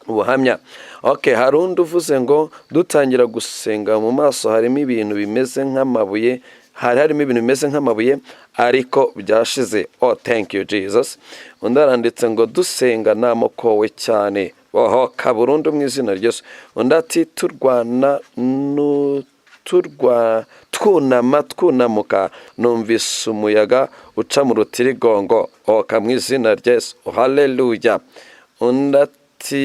A: ubuhamya. Okay, hari undi uvuze ngo: "Dutangira gusenga, mu maso harimo ibintu bimeze nk'amabuye, hari harimo ibintu bimeze nk'amabuye, ariko byashize." Oh, thank you Jesus. Undi aranditse ngo: "Dusenga namokowe cyane, bohoka burundu mu izina rya Yesu." Undi ati: "Turwana nu turwa twunama, twunamuka, numvise umuyaga uca mu rutirigongo, bohoka mu izina rya Yesu." Haleluya! Undi ati: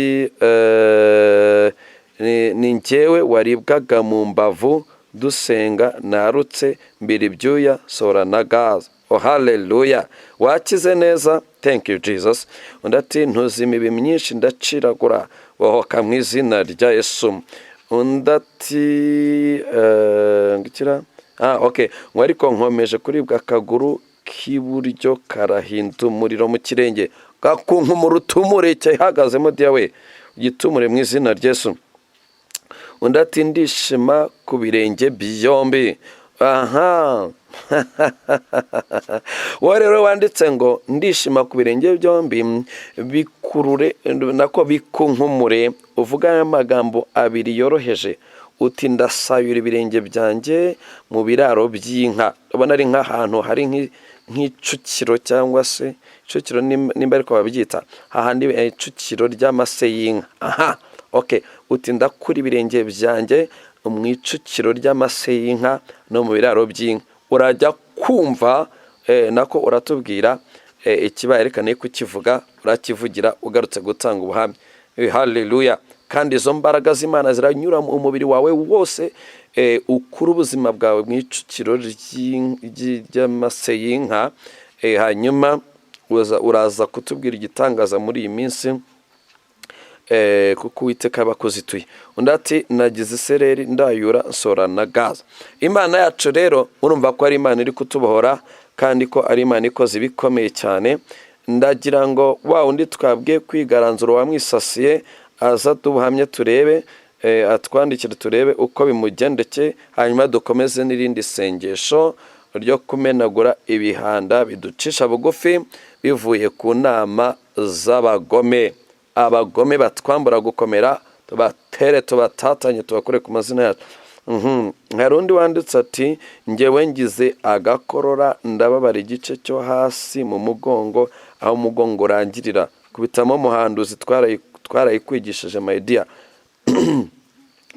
A: "Ni njyewe waribwaga mu mbavu, dusenga narutse, mbira ibyuya, sohora na gaze." Oh haleluya! Wakize neza, thank you Jesus. Undi ati: "Ntuzi imibi myinshi, ndaciragura, bohoka mu izina rya Yesu." Undi ati ngikira, ah okay, ngo: "Ariko nkomeje kuribwa akaguru k'iburyo, karahinda umuriro mu kirenge." Gakunkumura, utumure cyahagazemo diyawe, ugitumure mu izina rya Yesu. Undi ati: "Ndishima ku birenge byombi." Aha wowe rero wanditse ngo "Ndishima ku birenge byombi", bikurure, nako bikunkumure, uvuga amagambo abiri yoroheje uti: "Ndasayura ibirenge byanjye mu biraro by'inka." Ubona ari nk'ahantu hari nk'icukiro cyangwa se icukiro, nimba ariko babyita, hahandi icukiro ry'amase y'inka. Aha okay, uti: "Ndakura ibirenge byanjye mu icukiro ry'amase y'inka no mu biraro by'inka." Urajya kumva nako uratubwira. Ikibaye reka ne kukivuga, urakivugira ugarutse gutanga ubuhamya. Haleluya! Kandi izo mbaraga z'Imana ziranyura mu mubiri wawe wose, ukura ubuzima bwawe mu icukiro ry'amase y'inka. Hanyuma uraza kutubwira igitangaza muri iyi minsi, kuko Uwiteka aba akuzituye. Undi ati: "Nagize isereri, ndayura, nsora na gaze." Imana yacu rero, urumva ko ari Imana iri kutubohora, kandi ko ari Imana ikoze ibikomeye cyane. Ndagira ngo wa wundi twabwiye kwigaranzura wamwisasiye aza tubuhamye, turebe, atwandikire, turebe uko bimugendekeye, hanyuma dukomeze n'irindi sengesho ryo kumenagura ibihanda biducisha bugufi bivuye ku nama z'abagome. Abagome batwambura gukomera, tubatere, tubatatanye, tubakore ku mazina yacu. Hari undi wanditse ati: "Ngewe ngize agakorora, ndababara igice cyo hasi mu mugongo, aho umugongo urangirira." Kubitamo muhanduzi, twarayikwigishije, my dear.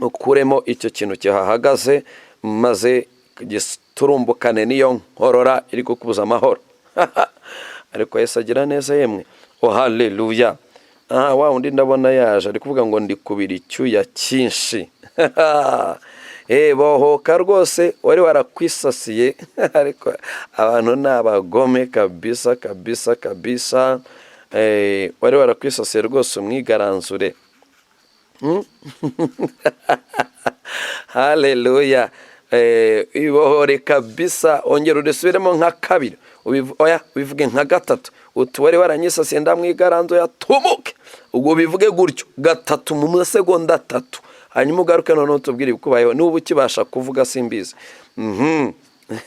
A: Ukuremo icyo kintu kihahagaze, maze giturumbukane n'iyo nkorora iri kukubuza amahoro. Ariko Yesu agira neza yemwe. Oh, haleluya! Aha wa wundi ndabona yaje, ari kuvuga ngo ndi kubira icyuya cyinshi. Bohoka rwose, wari warakwisasiye. Ariko abantu ni abagome kabisa, kabisa, kabisa. Wari warakwisasiye rwose, umwigaranzure. Haleluya! Ibohore kabisa, ongera urisubiremo nka kabiri. Oya, ubivuge nka gatatu, uti: "Wari waranyisasiye, ndamwigaranzo yatumuke." Ubwo ubivuge gutyo gatatu mu masegonda 3, hanyuma ugaruke noneho tubwire ibikubayeho, niba ukibasha kuvuga, simbizi.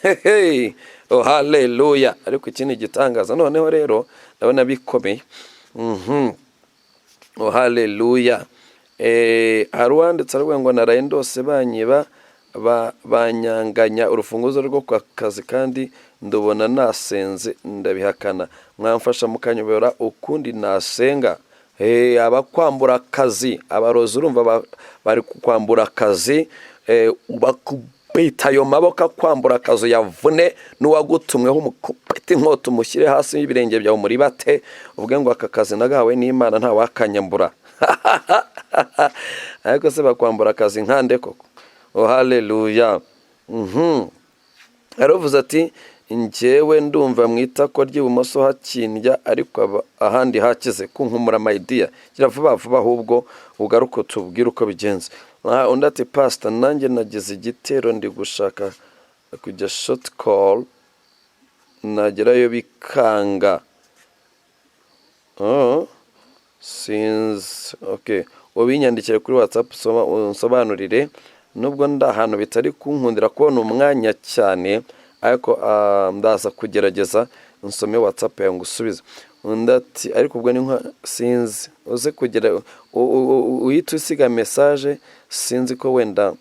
A: Hehe. Oh, haleluya! Ariko iki ni igitangaza noneho rero, ndabona bikomeye. Oh, haleluya! Hari uwanditse aravuga ngo: "Naraye ndose banyiba, banyanganya urufunguzo rwo ku kazi, kandi ndubona nasenze ndabihakana. Mwamfasha mukanyobora ukundi nasenga." Abakwambura akazi, abarozi, urumva bari kukwambura akazi, bakubita ayo maboko akwambura akazi uyavune, n'uwagutumweho umukubita inkota, umushyire hasi y'ibirenge byawe, umuribate, uvuge ngo: "Aka kazi nagahawe n'Imana, ntawakanyambura." Ariko se bakwambura akazi nkande koko? Oh, haleluya! Yaravuze ati: "Njyewe ndumva mu itako ry'ibumoso hakindya, ariko ahandi hakize." Kunkumura, my dear, gira vuba vuba ahubwo ugaruke tubwire uko bigenze. Undi ati: "Pastor, nanjye nagize igitero, ndi gushaka kujya short call, nagerayo bikanga." Oh, sinzi. Okay, ubinyandikire kuri WhatsApp, unsobanurire, nubwo ndi ahantu bitari kunkundira kubona umwanya cyane, ariko ndaza kugerageza nsome WhatsApp yawe ngusubize. Undi ati: "Ariko ubwo ni nka sinzi." Uze kugira uhite usiga message. Sinzi ko wenda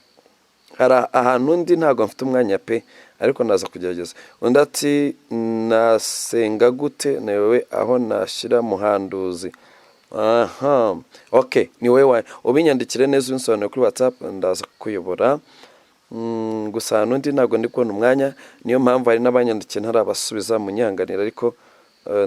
A: hari ahantu undi, ntabwo mfite umwanya pe, ariko ndaza kugerageza. Undi ati: "Nasenga gute nawe aho nashyira muhanduzi?" Aha, ok, ni wowe ubinyandikire neza, ubinsobanure kuri WhatsApp, ndaza kukuyobora. Gusa ahantu undi ntabwo ndi kubona umwanya, niyo mpamvu hari n'abanyandikiye ntarabasubiza, munyanganira, ariko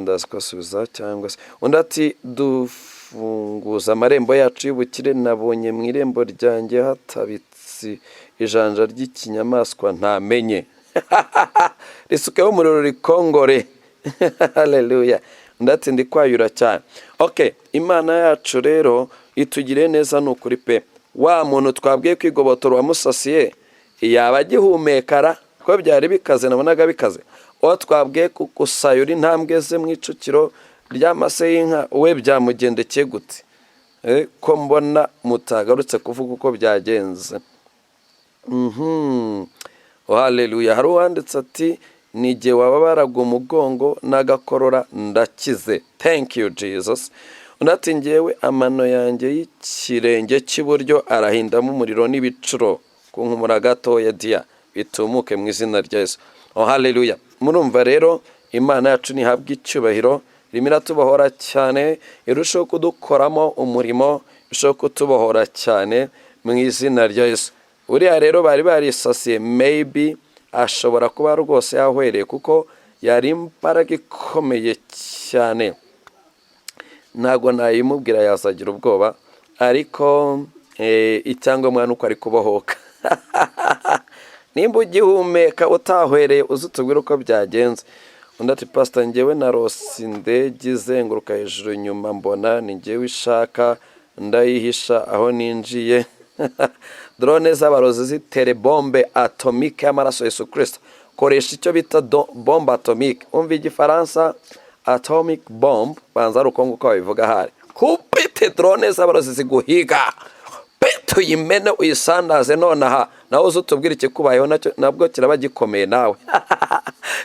A: ndaza kubasubiza. Cyangwa se undi ati: "Dufunguza amarembo yacu y'ubukire. Nabonye mu irembo ryanjye hatabitse ijanja ry'ikinyamaswa ntamenye." Risukeho umuriro rikongore. Haleluya! Undi ati: "Ndi kwayura cyane." Ok, Imana yacu rero itugiriye neza, ni ukuri pe. Wa muntu twabwiye kwigobotora wamusasiye yaba agihumekara? Ko byari bikaze, nabonaga bikaze. Uwo twabwiye gusayura intambwe ze mu icukiro ry'amase y'inka, we byamugendekeye gute? Ko mbona mutagarutse kuvuga uko byagenze? Haleluya! Hari uwanditse ati: "Ni igihe wababaraga umugongo n'agakorora, ndakize, thank you Jesus." Undi ati: "Ngewe amano yanjye y'ikirenge cy'iburyo arahindamo umuriro n'ibicuro." Kunkumura gatoya diya, bitumuke mu izina rya Yesu. Oh, haleluya! Murumva rero, Imana yacu ntihabwa icyubahiro, irimo iratubohora cyane, irushaho kudukoramo umurimo, irushaho kutubohora cyane mu izina rya Yesu. Uriya rero bari barisasiye, maybe ashobora kuba rwose yahwereye kuko Yari imbaraga ikomeye cyane. Ntabwo nayimubwira, yazagira ubwoba, ariko icyangombwa ni uko ari kubohoka. Nimba ugihumeka utahwereye, uzi utubwire uko byagenze. Undi ati: "Pasita, ngewe narose indege izenguruka hejuru, nyuma mbona ni ngewe ishaka, ndayihisha aho ninjiye. Drone z'abarozi zitere bombe atomique y'amaraso Yesu Kirisito." Koresha icyo bita bombe atomique. Umva igifaransa, atomic bomb, banza ari uko nguko babivuga ahari. Kubite drone z'abarozi ziguhiga, pete uyimene, uyisandaze nonaha. Nawe uze utubwire ikikubayeho, nacyo nabwo kiraba gikomeye, nawe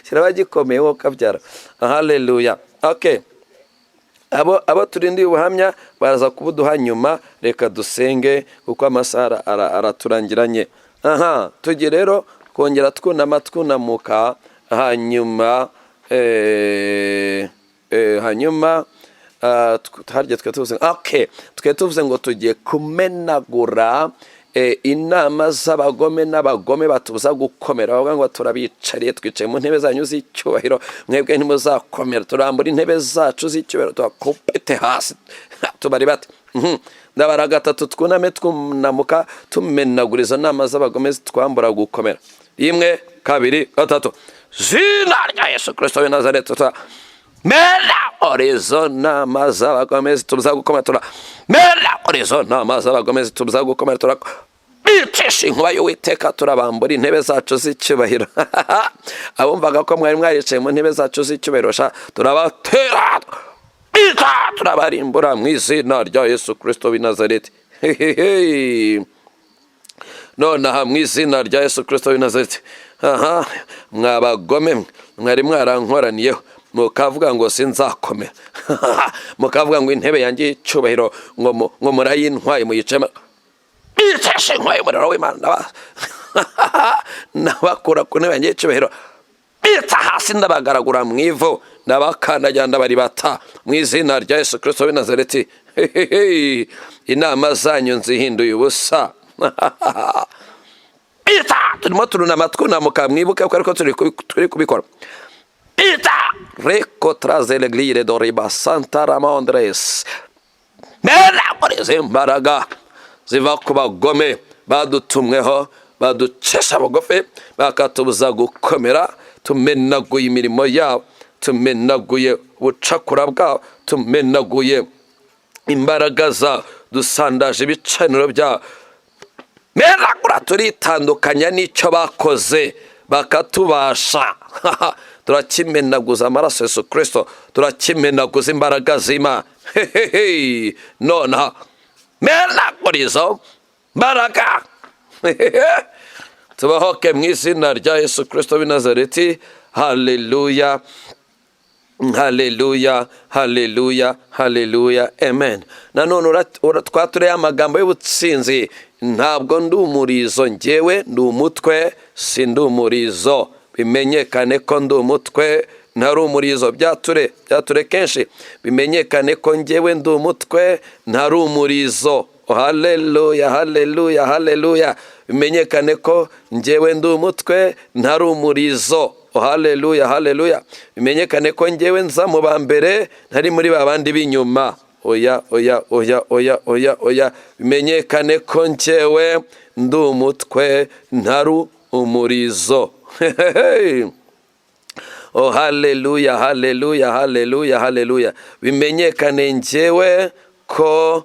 A: kiraba gikomeye wowe ukabyara. Haleluya. Okay, abo turindiye ubuhamya baraza kubuduha nyuma. Reka dusenge kuko amasaha araturangiranye. Aha tujye rero kongera twunama, twunamuka, hanyuma harya twe tuvuze, okay, twe tuvuze ngo tugiye kumenagura inama z'abagome n'abagome batubuza gukomera. Bavuga ngo turabicariye, twicaye mu ntebe zanyu z'icyubahiro, mwebwe ntimuzakomera. Turambura intebe zacu z'icyubahiro, tubakupete hasi, tubari bate. Ndabara gatatu, twuname, twunamuka, tumenagura izo nama z'abagome zitwambura gukomera. Rimwe, kabiri, gatatu. Zina rya Yesu Kirisito w'i Nazareti, menagura izo nama z'abagome zitubuza gukomera. Turamenagura izo nama z'abagome zitubuza gukomera, turabicisha inkuba y'Uwiteka, turabambura intebe zacu z'icyubahiro. Abumvaga ko mwari mwaricaye mu ntebe zacu z'icyubahiro sha, turabatera bica, turabarimbura mu izina rya Yesu Kirisito w'i Nazareti. Hehehe. Nonaha mu izina rya Yesu Kirisito w'i Nazareti. Aha mwabagome mwari mwarankoraniyeho, mukavuga ngo sinzakomera, mukavuga ngo intebe yanjye y'icyubahiro ngo murayintwaye, muyicemo, biceshe inkuba y'umuriro w'Imana, nabakura ku ntebe yanjye y'icyubahiro, bitsa hasi, ndabagaragura mu ivu, ndabakandagira, ndabaribata mu izina rya Yesu Kirisito w'i Nazareti. Hehehe. Inama zanyu nzihinduye ubusa. Bita turimo turunama, twunamuka, mwibuke ko ariko turi kubikora. Bita reko traze leglire doriba santa ramondres, menagura imbaraga ziva ku bagome badutumweho, baducesha bugufi, bakatubuza gukomera. Tumenaguye imirimo yabo, tumenaguye ubucakura bwabo, tumenaguye imbaraga zabo, dusandaje ibicaniro byabo. Menagura, turitandukanya n'icyo bakoze bakatubasha. Turakimenaguza amaraso Yesu Kirisito, turakimenaguza imbaraga z'Imana. Hehehe. Nonaha menagura izo mbaraga, tubahoke mu izina rya Yesu Kirisito w'i Nazareti. Haleluya, haleluya, haleluya, haleluya, amen. Nanone twatureye amagambo y'ubutsinzi. Ntabwo ndi umurizo, ngewe ndi umutwe, si ndi umurizo. Bimenyekane ko ndi umutwe, ntari umurizo. Byature, byature kenshi. Bimenyekane ko ngewe ndi umutwe, ntari umurizo. Haleluya, haleluya, haleluya. Bimenyekane ko ngewe ndi umutwe, ntari umurizo. Haleluya, haleluya. Bimenyekane ko ngewe nza mu ba mbere, ntari muri ba bandi b'inyuma. Oya, oya, oya, oya, oya, oya. Bimenyekane ko ngewe ndi umutwe, ntari umurizo. Oh, haleluya, haleluya, haleluya, haleluya. Bimenyekane ngewe ko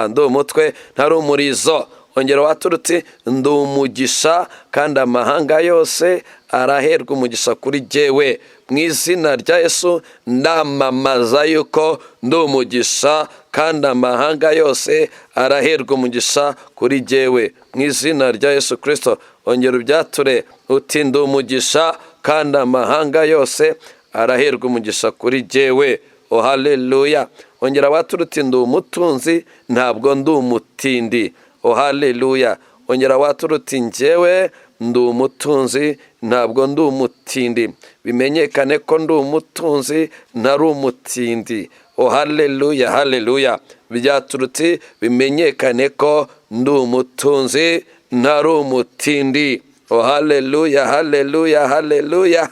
A: ndi umutwe, ntari umurizo. Ongera waturutse: ndi umugisha kandi amahanga yose araherwa umugisha kuri jyewe. Mu izina rya Yesu, ndamamaza yuko ndi umugisha kandi amahanga yose araherwa umugisha kuri jyewe, mu izina rya Yesu Kirisito. Ongera ubyature uti: "Ndi umugisha kandi amahanga yose araherwa umugisha kuri jyewe." Oh, haleluya. Ongera waturutse: ndi umutunzi, ntabwo ndi umutindi. Oh, haleluya. Ongera waturutse: njyewe ndi umutunzi, ntabwo ndi umutindi. Bimenyekane ko ndi umutunzi, ntari umutindi. Oh, haleluya, haleluya. Byaturutse: bimenyekane ko ndi umutunzi, ntari umutindi. Oh, haleluya, haleluya, haleluya!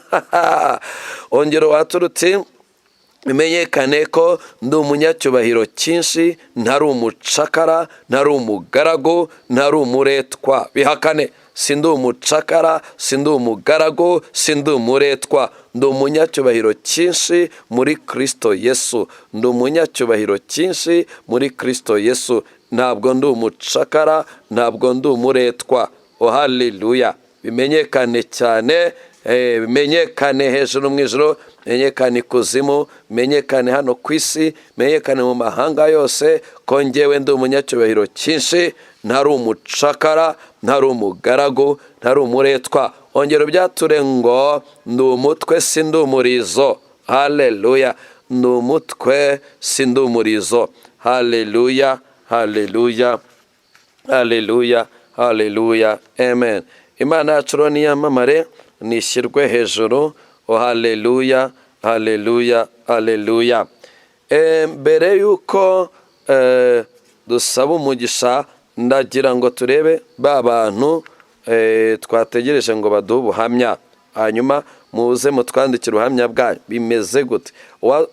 A: Ongera waturutse, bimenyekane ko ndi umunyacyubahiro cyinshi, ntari umucakara, ntari umugaragu, ntari umuretwa. Bihakane: sindi umucakara, sindi umugaragu, sindi umuretwa, ndi umunyacyubahiro cyinshi muri Kirisito Yesu. Ndi umunyacyubahiro cyinshi muri Kirisito Yesu. Ntabwo ndi umucakara, ntabwo ndi umuretwa. Oh, haleluya! Bimenyekane cyane, bimenyekane hejuru mu ijoro, bimenyekane ikuzimu, bimenyekane hano ku isi, bimenyekane mu mahanga yose ko ngewe ndi umunyacyubahiro cyinshi, ntari umucakara, ntari umugaragu, ntari umuretwa. Ongera ubyature ngo: ndi umutwe, si ndi umurizo. Haleluya! Ndi umutwe, si ndi umurizo. Haleluya, haleluya, haleluya, haleluya, amen. Imana yacu rero niyamamare, nishyirwe hejuru. Oh, haleluya, haleluya, haleluya! Mbere y'uko dusaba umugisha, ndagira ngo turebe ba bantu twategereje ngo baduhe ubuhamya, hanyuma muze mutwandikire ubuhamya bwanyu. Bimeze gute?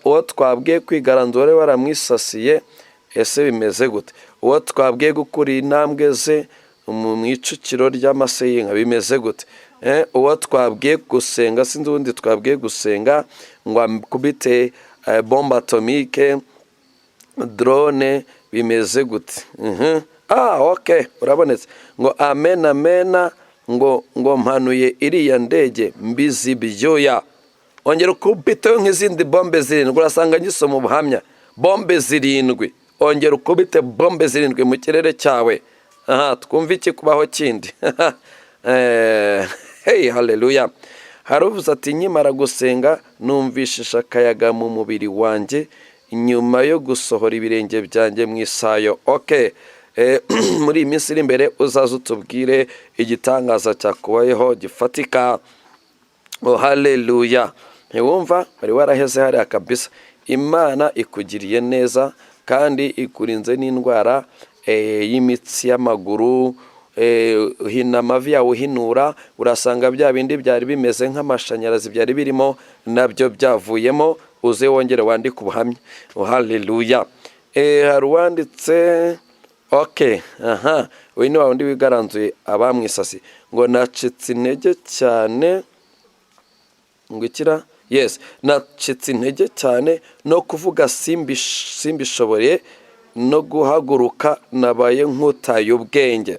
A: Uwo twabwiye kwigaranzura wari waramwisasiye, ese bimeze gute? Uwo twabwiye gukura intambwe ze mu icukiro ry'amase y'inka, bimeze gute? Uwo twabwiye gusenga, sinzi ubundi twabwiye gusenga ngo akubite bombe atomique, drone, bimeze gute? Ah, ok, urabonetse. Ngo amen, amena. Ngo mpanuye iriya ndege mbizi ibyuya. Ongera ukubiteho nk'izindi bombe zirindwi. Urasanga ngisoma ubuhamya, bombe zirindwi. Ongera ukubite bombe zirindwi mu kirere cyawe. Aha twumve iki kubaho kindi. Hey, haleluya! Haruvuze ati: "Nkimara gusenga numvishisha akayaga mu mubiri wanjye nyuma yo gusohora ibirenge byanjye mu isayo." Ok, muri iyi minsi iri imbere uzaze utubwire igitangaza cyakubayeho gifatika. Oh, haleluya! Ntiwumva wari waraheze hariya kabisa. Imana ikugiriye neza kandi ikurinze n'indwara y'imitsi y'amaguru. Hina amavi yawe uhinura, urasanga bya bindi byari bimeze nk'amashanyarazi byari birimo nabyo byavuyemo. Uze wongere wandike ubuhamya. Oh, haleluya! Hari uwanditse. Ok, aha, uyu ni wa wundi wigaranzuye abamwisasi. Ngo nacitse intege cyane, ngo ikira, yes, nacitse intege cyane no kuvuga simbishoboye, no guhaguruka nabaye nk'utaye ubwenge.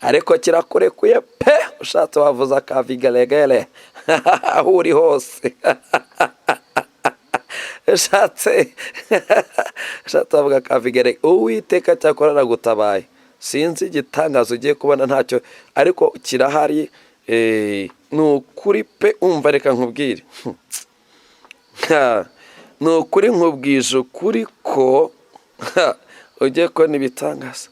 A: Ariko kirakurekuye pe! Ushatse wavuza akavigeregere aho uri hose. Ushatse wavuga akavigere. Uwiteka cyakora aragutabaye. Sinzi igitangaza ugiye kubona, ntacyo, ariko kirahari. Ni ukuri pe! Umva, reka nkubwire. Ni ukuri, nkubwije ukuri ko ugiye kubona ibitangaza.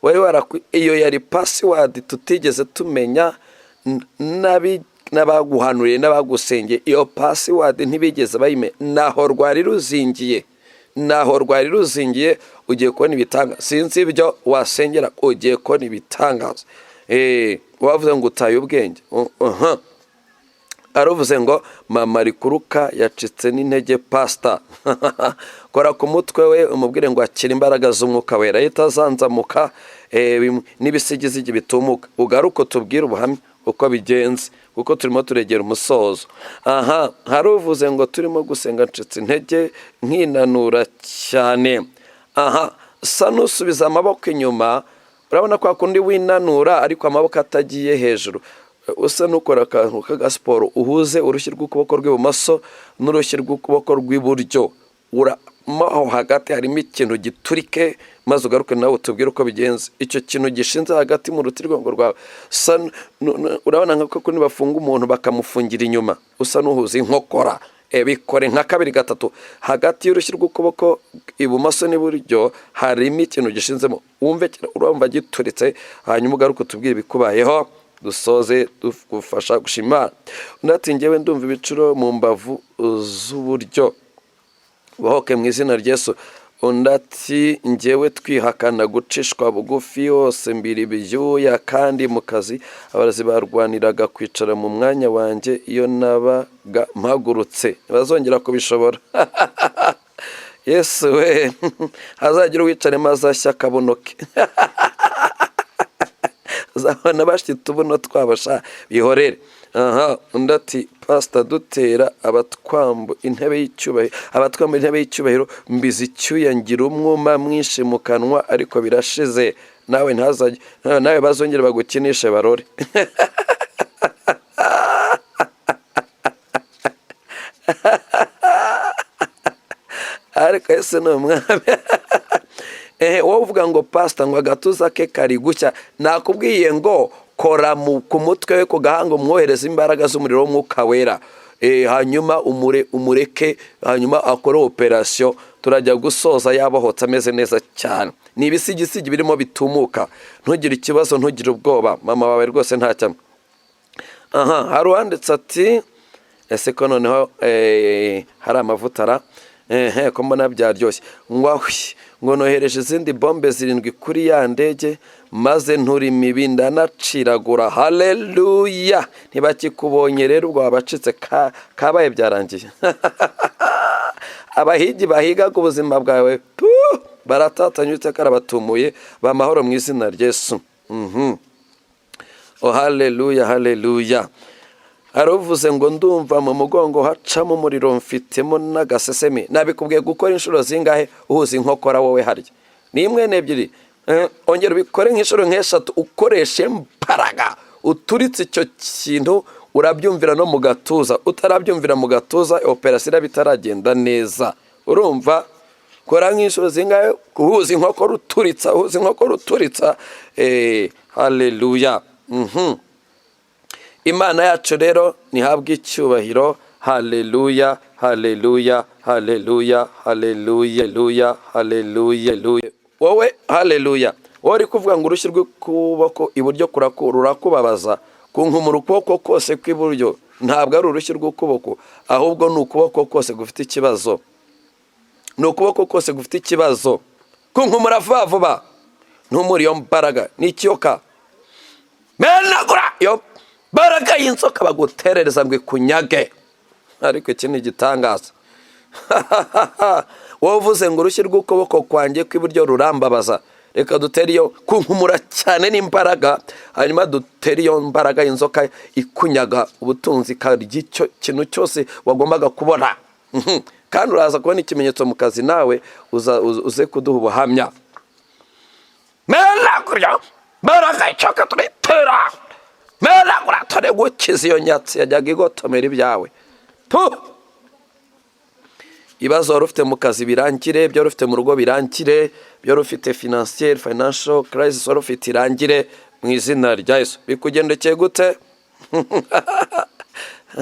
A: Wari iyo yari password tutigeze tumenya. N'abaguhanuriye n'abagusengeye iyo password ntibigeze bayimenya, naho rwari ruzingiye, naho rwari ruzingiye. Ugiye kubona ibitangaza. Sinzi ibyo wasengera, ugiye kubona ibitangaza. Wavuze ngo utaye ubwenge. Aravuze ngo mama rikuruka yacitse n'intege. Pasita, kora ku mutwe we, umubwire ngo akira imbaraga z'Umwuka Wera, ahita azanzamuka, n'ibisigizigi bitumuka. Ugaruke tubwire ubuhamya uko bigenze, kuko turimo turegera umusozo. Aha hari uvuze ngo turimo gusenga ncitse intege nkinanura cyane. Aha sa n'usubiza amaboko inyuma. Urabona kwa kundi winanura ariko amaboko atagiye hejuru, usa n'ukora akantu k'agasiporo. Uhuze urushyi rw'ukuboko rw'ibumoso n'urushyi rw'ukuboko rw'iburyo, aho hagati harimo ikintu giturike, maze ugaruke nawe utubwire uko bigenze. Icyo kintu gishinze hagati mu rutirigongo rwawe, urabona nka kundi bafunga umuntu bakamufungira inyuma, usa n'uhuza inkokora. Bikore nka kabiri, gatatu. Hagati y'urushyi rw'ukuboko ibumoso n'iburyo harimo ikintu gishinzemo, wumve, urumva gituritse. Hanyuma ugaruke utubwire ibikubayeho, dusoze tugufasha gushima Imana. Undi ati: "Ngewe ndumva ibicuro mu mbavu z'uburyo." Bohoke mu izina rya Yesu. Undi ati: "Ngewe twihakana gucishwa bugufi hose, mbira ibyuya, kandi mu kazi abarezi barwaniraga kwicara mu mwanya wanjye iyo nabaga mpagurutse." Ntibazongera kubishobora. Yesu we, hazagira uwicaremo azashya akabunoke, uzabona bashita ubuno twabo sha, bihorere. Aha, undi ati: "Pasita, dutera abatwambu intebe y'icyubahiro, abatwambu intebe y'icyubahiro, mbizi icyuya, ngira umwuma mwinshi mu kanwa, ariko birashize." Nawe ntazajye, nawe bazongere bagukinishe barore. Ariko ese ni umwami. Ehe, wowe uvuga ngo pasita ngo agatuza ke kari gushya, nakubwiye ngo kora ku mutwe we, ku gahanga, umwohereza imbaraga z'umuriro w'Umwuka Wera. Hanyuma umureke, hanyuma akore operasiyo, turajya gusoza yabohotse, ameze neza cyane. Ni ibisigisigi birimo bitumuka. Ntugire ikibazo, ntugire ubwoba, mama wawe rwose ntacyo. Aha hari uwanditse ati: "Ese ko noneho hari amavuta ra ehe, ko mbona byaryoshye?" Ngo ahwi, ngo nohereje izindi bombe zirindwi kuri ya ndege, maze ntura imibi, ndanaciragura. Haleluya! Ntibakikubonye rero, ubwo wabacitse, kabaye, byarangiye. Abahigi bahigaga ubuzima bwawe baratatanye, Uwiteka arabatumuye bamahoro mu izina rya Yesu. Oh, haleluya, haleluya! Hari uvuze ngo: "Ndumva mu mugongo hacamo umuriro, mfitemo n'agasesemi." Nabikubwiye gukora inshuro zingahe uhuza inkokora wowe? Harya ni imwe n'ebyiri? Ongera ubikore nk'inshuro nk'eshatu, ukoreshe imbaraga, uturitse icyo kintu. Urabyumvira no mu gatuza. Utarabyumvira mu gatuza, operasiyo iraba itaragenda neza. Urumva, kora nk'inshuro zingahe uhuza inkokora, uturitsa, uhuza inkokora, uturitsa. Haleluya. Imana yacu rero ntihabwe icyubahiro. Haleluya, haleluya, haleluya, haleluya, haleluya, haleluya. Wowe, haleluya, wowe uri kuvuga ngo urushyi rw'ukuboko iburyo rurakubabaza, kunkumura ukuboko kose kw'iburyo, ntabwo ari urushyi rw'ukuboko, ahubwo ni ukuboko kose gufite ikibazo, ni ukuboko kose gufite ikibazo. Kunkumura vuba vuba, ntumure iyo mbaraga, ni ikiyoka. Menagura iyo mbaraga y'inzoka baguterereza ngo ikunyage. Ariko iki ni igitangaza. Wowe uvuze ngo urushyi rw'ukuboko kwanjye kw'iburyo rurambabaza, reka dutere iyo kunkumura cyane n'imbaraga, hanyuma dutere iyo mbaraga y'inzoka ikunyaga ubutunzi, ikarya icyo kintu cyose wagombaga kubona. Kandi uraza kubona ikimenyetso mu kazi, nawe uze kuduha ubuhamya. Menagura mbaraga icoka, turitera, menagura, tore gukiza iyo nyatsi yajyaga igotomera ibyawe. Ibibazo wari ufite mu kazi birangire, ibyo wari ufite mu rugo birangire, ibyo wari ufite financial crisis wari ufite irangire mu izina rya Yesu. Bikugendekeye gute?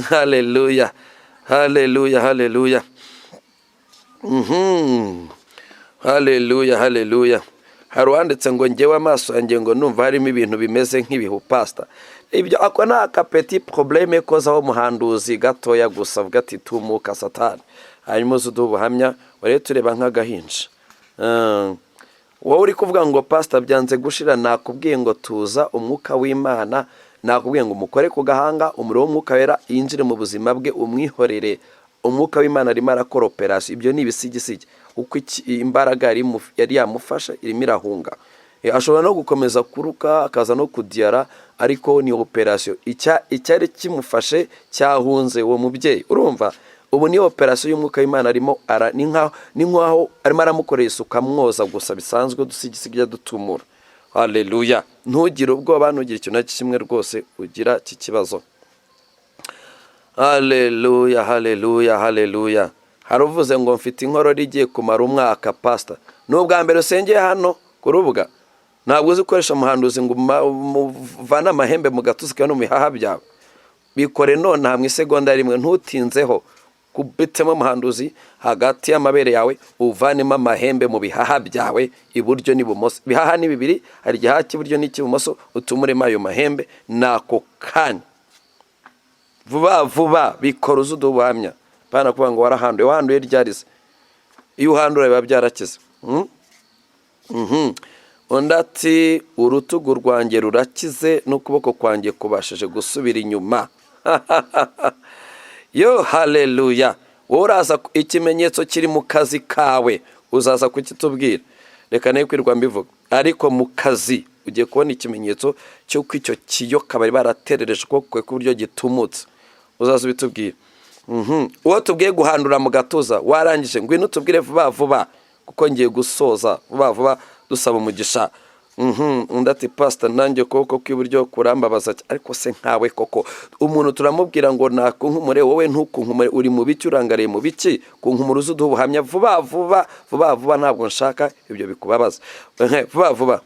A: Haleluya, haleluya, haleluya. Haleluya, haleluya. Hari uwanditse ngo: "Ngewe amaso yanjye ngo numva harimo ibintu bimeze nk'ibihu, pasita." Ibyo ako ni aka petit problème, kozaho umuhanduzi gatoya gusa, avuga ati: "Tumuka Satani." Hanyuma uze uduhe ubuhamya. Warebe tureba nk'agahinja. Wowe uri kuvuga ngo: "Pasita, byanze gushira," nakubwiye ngo tuza Umwuka w'Imana. Nakubwiye ngo umukore ku gahanga, umuriro w'Umwuka Wera yinjire mu buzima bwe, umwihorere. Umwuka w'Imana arimo arakora operasiyo. Ibyo ni ibisigisigi, kuko imbaraga yari yamufashe irimo irahunga. Ashobora no gukomeza kuruka, akaza no kudiyara, ariko ni operasiyo. Icyari kimufashe cyahunze uwo mubyeyi. Urumva, ubu ni operasiyo y'Umwuka w'Imana arimo ni nkaho arimo aramukorera isuku, amwoza gusa bisanzwe, udusigisigi dutumura. Haleluya! Ntugire ubwoba, ntugire ikintu na kimwe rwose ugira iki kibazo. Haleluya, haleluya, haleluya. Hari uvuze ngo: "Mfite inkorora igiye kumara umwaka, pasita." Ni ubwa mbere usengeye hano ku rubuga, ntabwo uzi gukoresha umuhanduzi ngo uvane amahembe mu gatuza kawe no mu bihaha byawe. Bikore nonaha mu isegonda rimwe, ntutinzeho. Kubitemo umuhanduzi hagati y'amabere yawe, uvanemo amahembe mu bihaha byawe, iburyo n'ibumoso. Ibihaha ni bibiri, hari igihaha cy'iburyo n'icy'ibumoso. Utumuremo ayo mahembe ni ako kanya, vuba vuba. Bikora uzi uduha ubuhamya, bana kuvuga ngo warahanduye. Wahanduye ryarize? Iyo uhandura biba byarakize. Undi ati: "Urutugu rwanjye rurakize n'ukuboko kwanjye kubashije gusubira inyuma." Yo, haleluya! Wowe uraza, ikimenyetso kiri mu kazi kawe, uzaza kukitubwira. Reka nawe kwirirwa mbivuga, ariko mu kazi ugiye kubona ikimenyetso cy'uko icyo kiyoka bari baraterereje ukuboko kwawe k'iburyo gitumutse. Uzaza ubitubwira. Uwo tubwiye guhandura mu gatuza, warangije, ngwino utubwire vuba vuba, kuko ngiye gusoza vuba vuba dusaba umugisha. Undi ati: "Pasita, nanjye ukuboko kw'iburyo kurambabaza." Ariko se nkawe koko, umuntu turamubwira ngo nakunkumure, wowe ntukunkumure, uri mu biki? Urangariye mu biki? Kunkumura uze uduhe ubuhamya vuba vuba, vuba vuba. Ntabwo nshaka ibyo bikubabaza. Vuba vuba.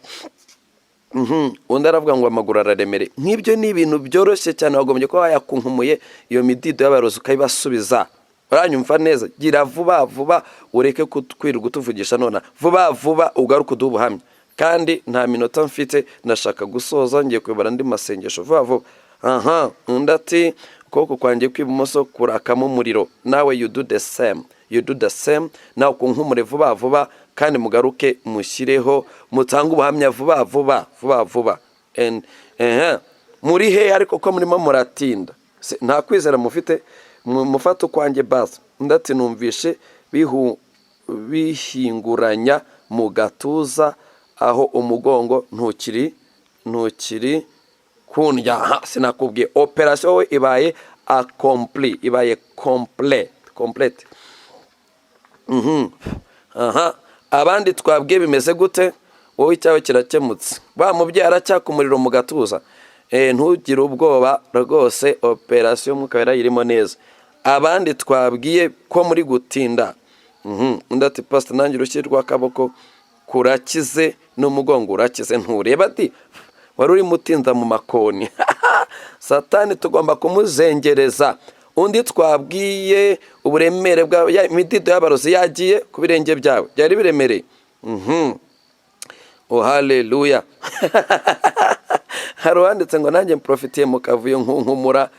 A: Undi aravuga ngo amaguru araremereye. Nk'ibyo ni ibintu byoroshye cyane, wagombye kuba wayakunkumuye, iyo midido y'abarozi ukayibasubiza. Uranyumva neza? Gira vuba vuba, ureke kutwirirwa utuvugisha nona. Vuba vuba ugaruke uduhe ubuhamya. Kandi nta minota mfite, ndashaka gusoza, ngiye kuyobora andi masengesho vuba vuba. Aha, undi ati: "Ukuboko kwanjye kw'ibumoso kurakamo umuriro." Nawe you do the same, you do the same. Nawe kunkumure vuba vuba, kandi mugaruke mushyireho, mutange ubuhamya vuba vuba, vuba vuba. And muri he ariko ko murimo muratinda? Nta kwizera mufite? Mufate ukwanjye basi. Undi ati: "Numvishe bihinguranya mu gatuza, aho umugongo ntukiri kundya." Aha, sinakubwiye, operasiyo we ibaye accompli, ibaye complete. Aha, abandi twabwiye bimeze gute? Wowe icyawe kirakemutse. Wa mubyeyi aracyaka umuriro mu gatuza. Ntugire ubwoba rwose, operasiyo Mwuka Wera irimo neza. Abandi twabwiye ko muri gutinda? Undi ati: "Pasita, nanjye urushyi rw'akaboko kurakize n'umugongo urakize." Ntureba ati wari urimo utinda mu makoni. Satani tugomba kumuzengereza. Undi twabwiye, uburemere bwa imidido y'abarozi yagiye ku birenge byawe, byari biremereye. Oh, haleluya! Hari uwanditse ngo: "Nanjye mprofitiye mu kavuyo, nkunkumura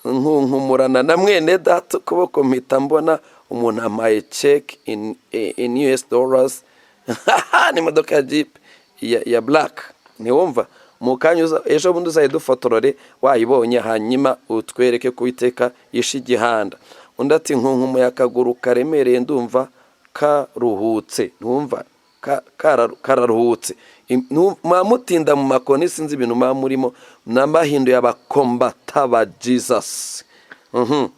A: nkunkumurana na mwene data ukuboko, mpita mbona umuntu ampaye check in US dollars n'imodoka ya Jeep ya black." Ntiwumva? Mu kanya ejo bundi uzayidufotorore wayibonye, hanyuma utwereke ko Uwiteka yishe igihanda. Undi ati: "Nkunkumuye akaguru karemereye, ndumva karuhutse." Ntumva kararuhutse. Muba mutinda mu makoni, sinzi ibintu muba murimo. N'amahinduye abakombata ba Jesus.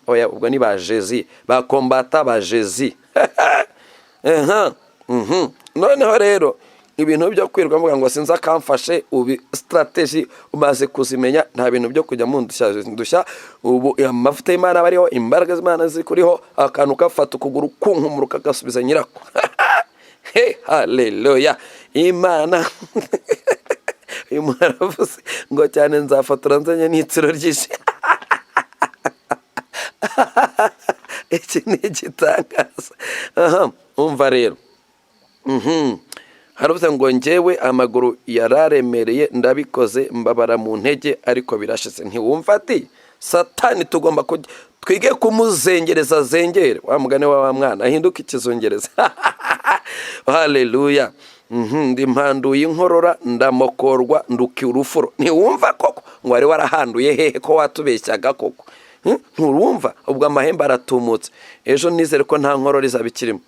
A: Oya, ubwo ni ba Jezi, bakombata ba Jezi. Aha, Noneho rero ibintu byo kwirirwa mvuga ngo sinzi akamfashe, ubi strategy umaze kuzimenya. Nta bintu byo kujya mu ndushya ndushya. Ubu amavuta y'Imana aba ariho, imbaraga z'Imana zikuriho, akantu kafata ukuguru kunkumura ukagasubiza nyirako. He, haleluya! Imana, uyu muntu aravuze ngo cyane nzafotora nzanye n'itsiro ryinshi. Iki ni igitangaza. Aha, umva rero. Haravuze ngo: "Njyewe amaguru yararemereye, ndabikoze, mbabara mu ntege ariko birashize." Ntiwumva ati Satani tugomba twige kumuzengereza, azengere wa mugani wa mwana, ahinduke ikizungereza. Haleluya! Ndi mpanduye inkorora, ndamokorwa, nduka urufuro. Ntiwumva koko ngo wari warahanduye hehe, ko watubeshyaga koko? Nturumva? Ubwo amahembe aratumutse. Ejo nizere ko nta nkorora izaba ikirimo.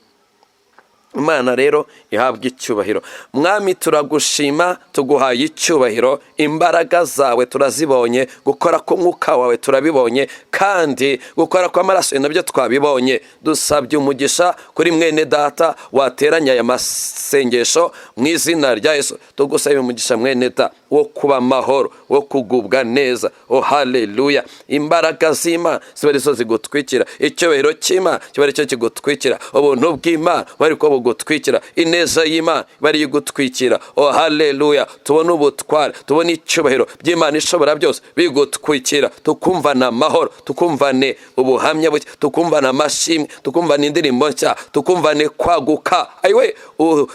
A: Imana rero ihabwa icyubahiro. Mwami, turagushima, tuguhaye icyubahiro. Imbaraga zawe turazibonye, gukora k'umwuka wawe turabibonye, kandi gukora kw'amaraso nabyo twabibonye. Dusabye umugisha kuri mwene data wateranye aya masengesho mu izina rya Yesu. Tugusaba umugisha, mwene data, wo kuba amahoro, wo kugubwa neza. Oh, haleluya! Imbaraga z'Imana ziba arizo zigutwikira, icyubahiro cy'Imana kiba aricyo kigutwikira, ubuntu bw'Imana bari ko bugutwikira, ineza y'Imana bari igutwikira. Oh, haleluya! Tubone ubutware, tubone icyubahiro by'Imana ishobora byose bigutwikira, tukumvana amahoro. Tukumvane ubuhamya bushya, tukumvane amashimwe, tukumvane indirimbo nshya, tukumvane kwaguka, ayiwe,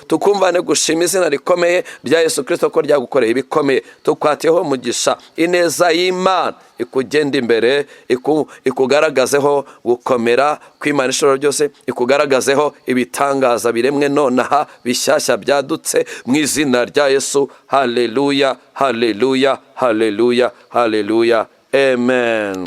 A: tukumvane gushima izina rikomeye rya Yesu Kirisito ko ryagukoreye ibikomeye. Tukwatiyeho umugisha, ineza y'Imana ikugenda imbere, ikugaragazeho gukomera kw'Imana ishobora byose, ikugaragazeho ibitangaza biremwe nonaha bishyashya byadutse mu izina rya Yesu. Haleluya, haleluya, haleluya, haleluya, amen.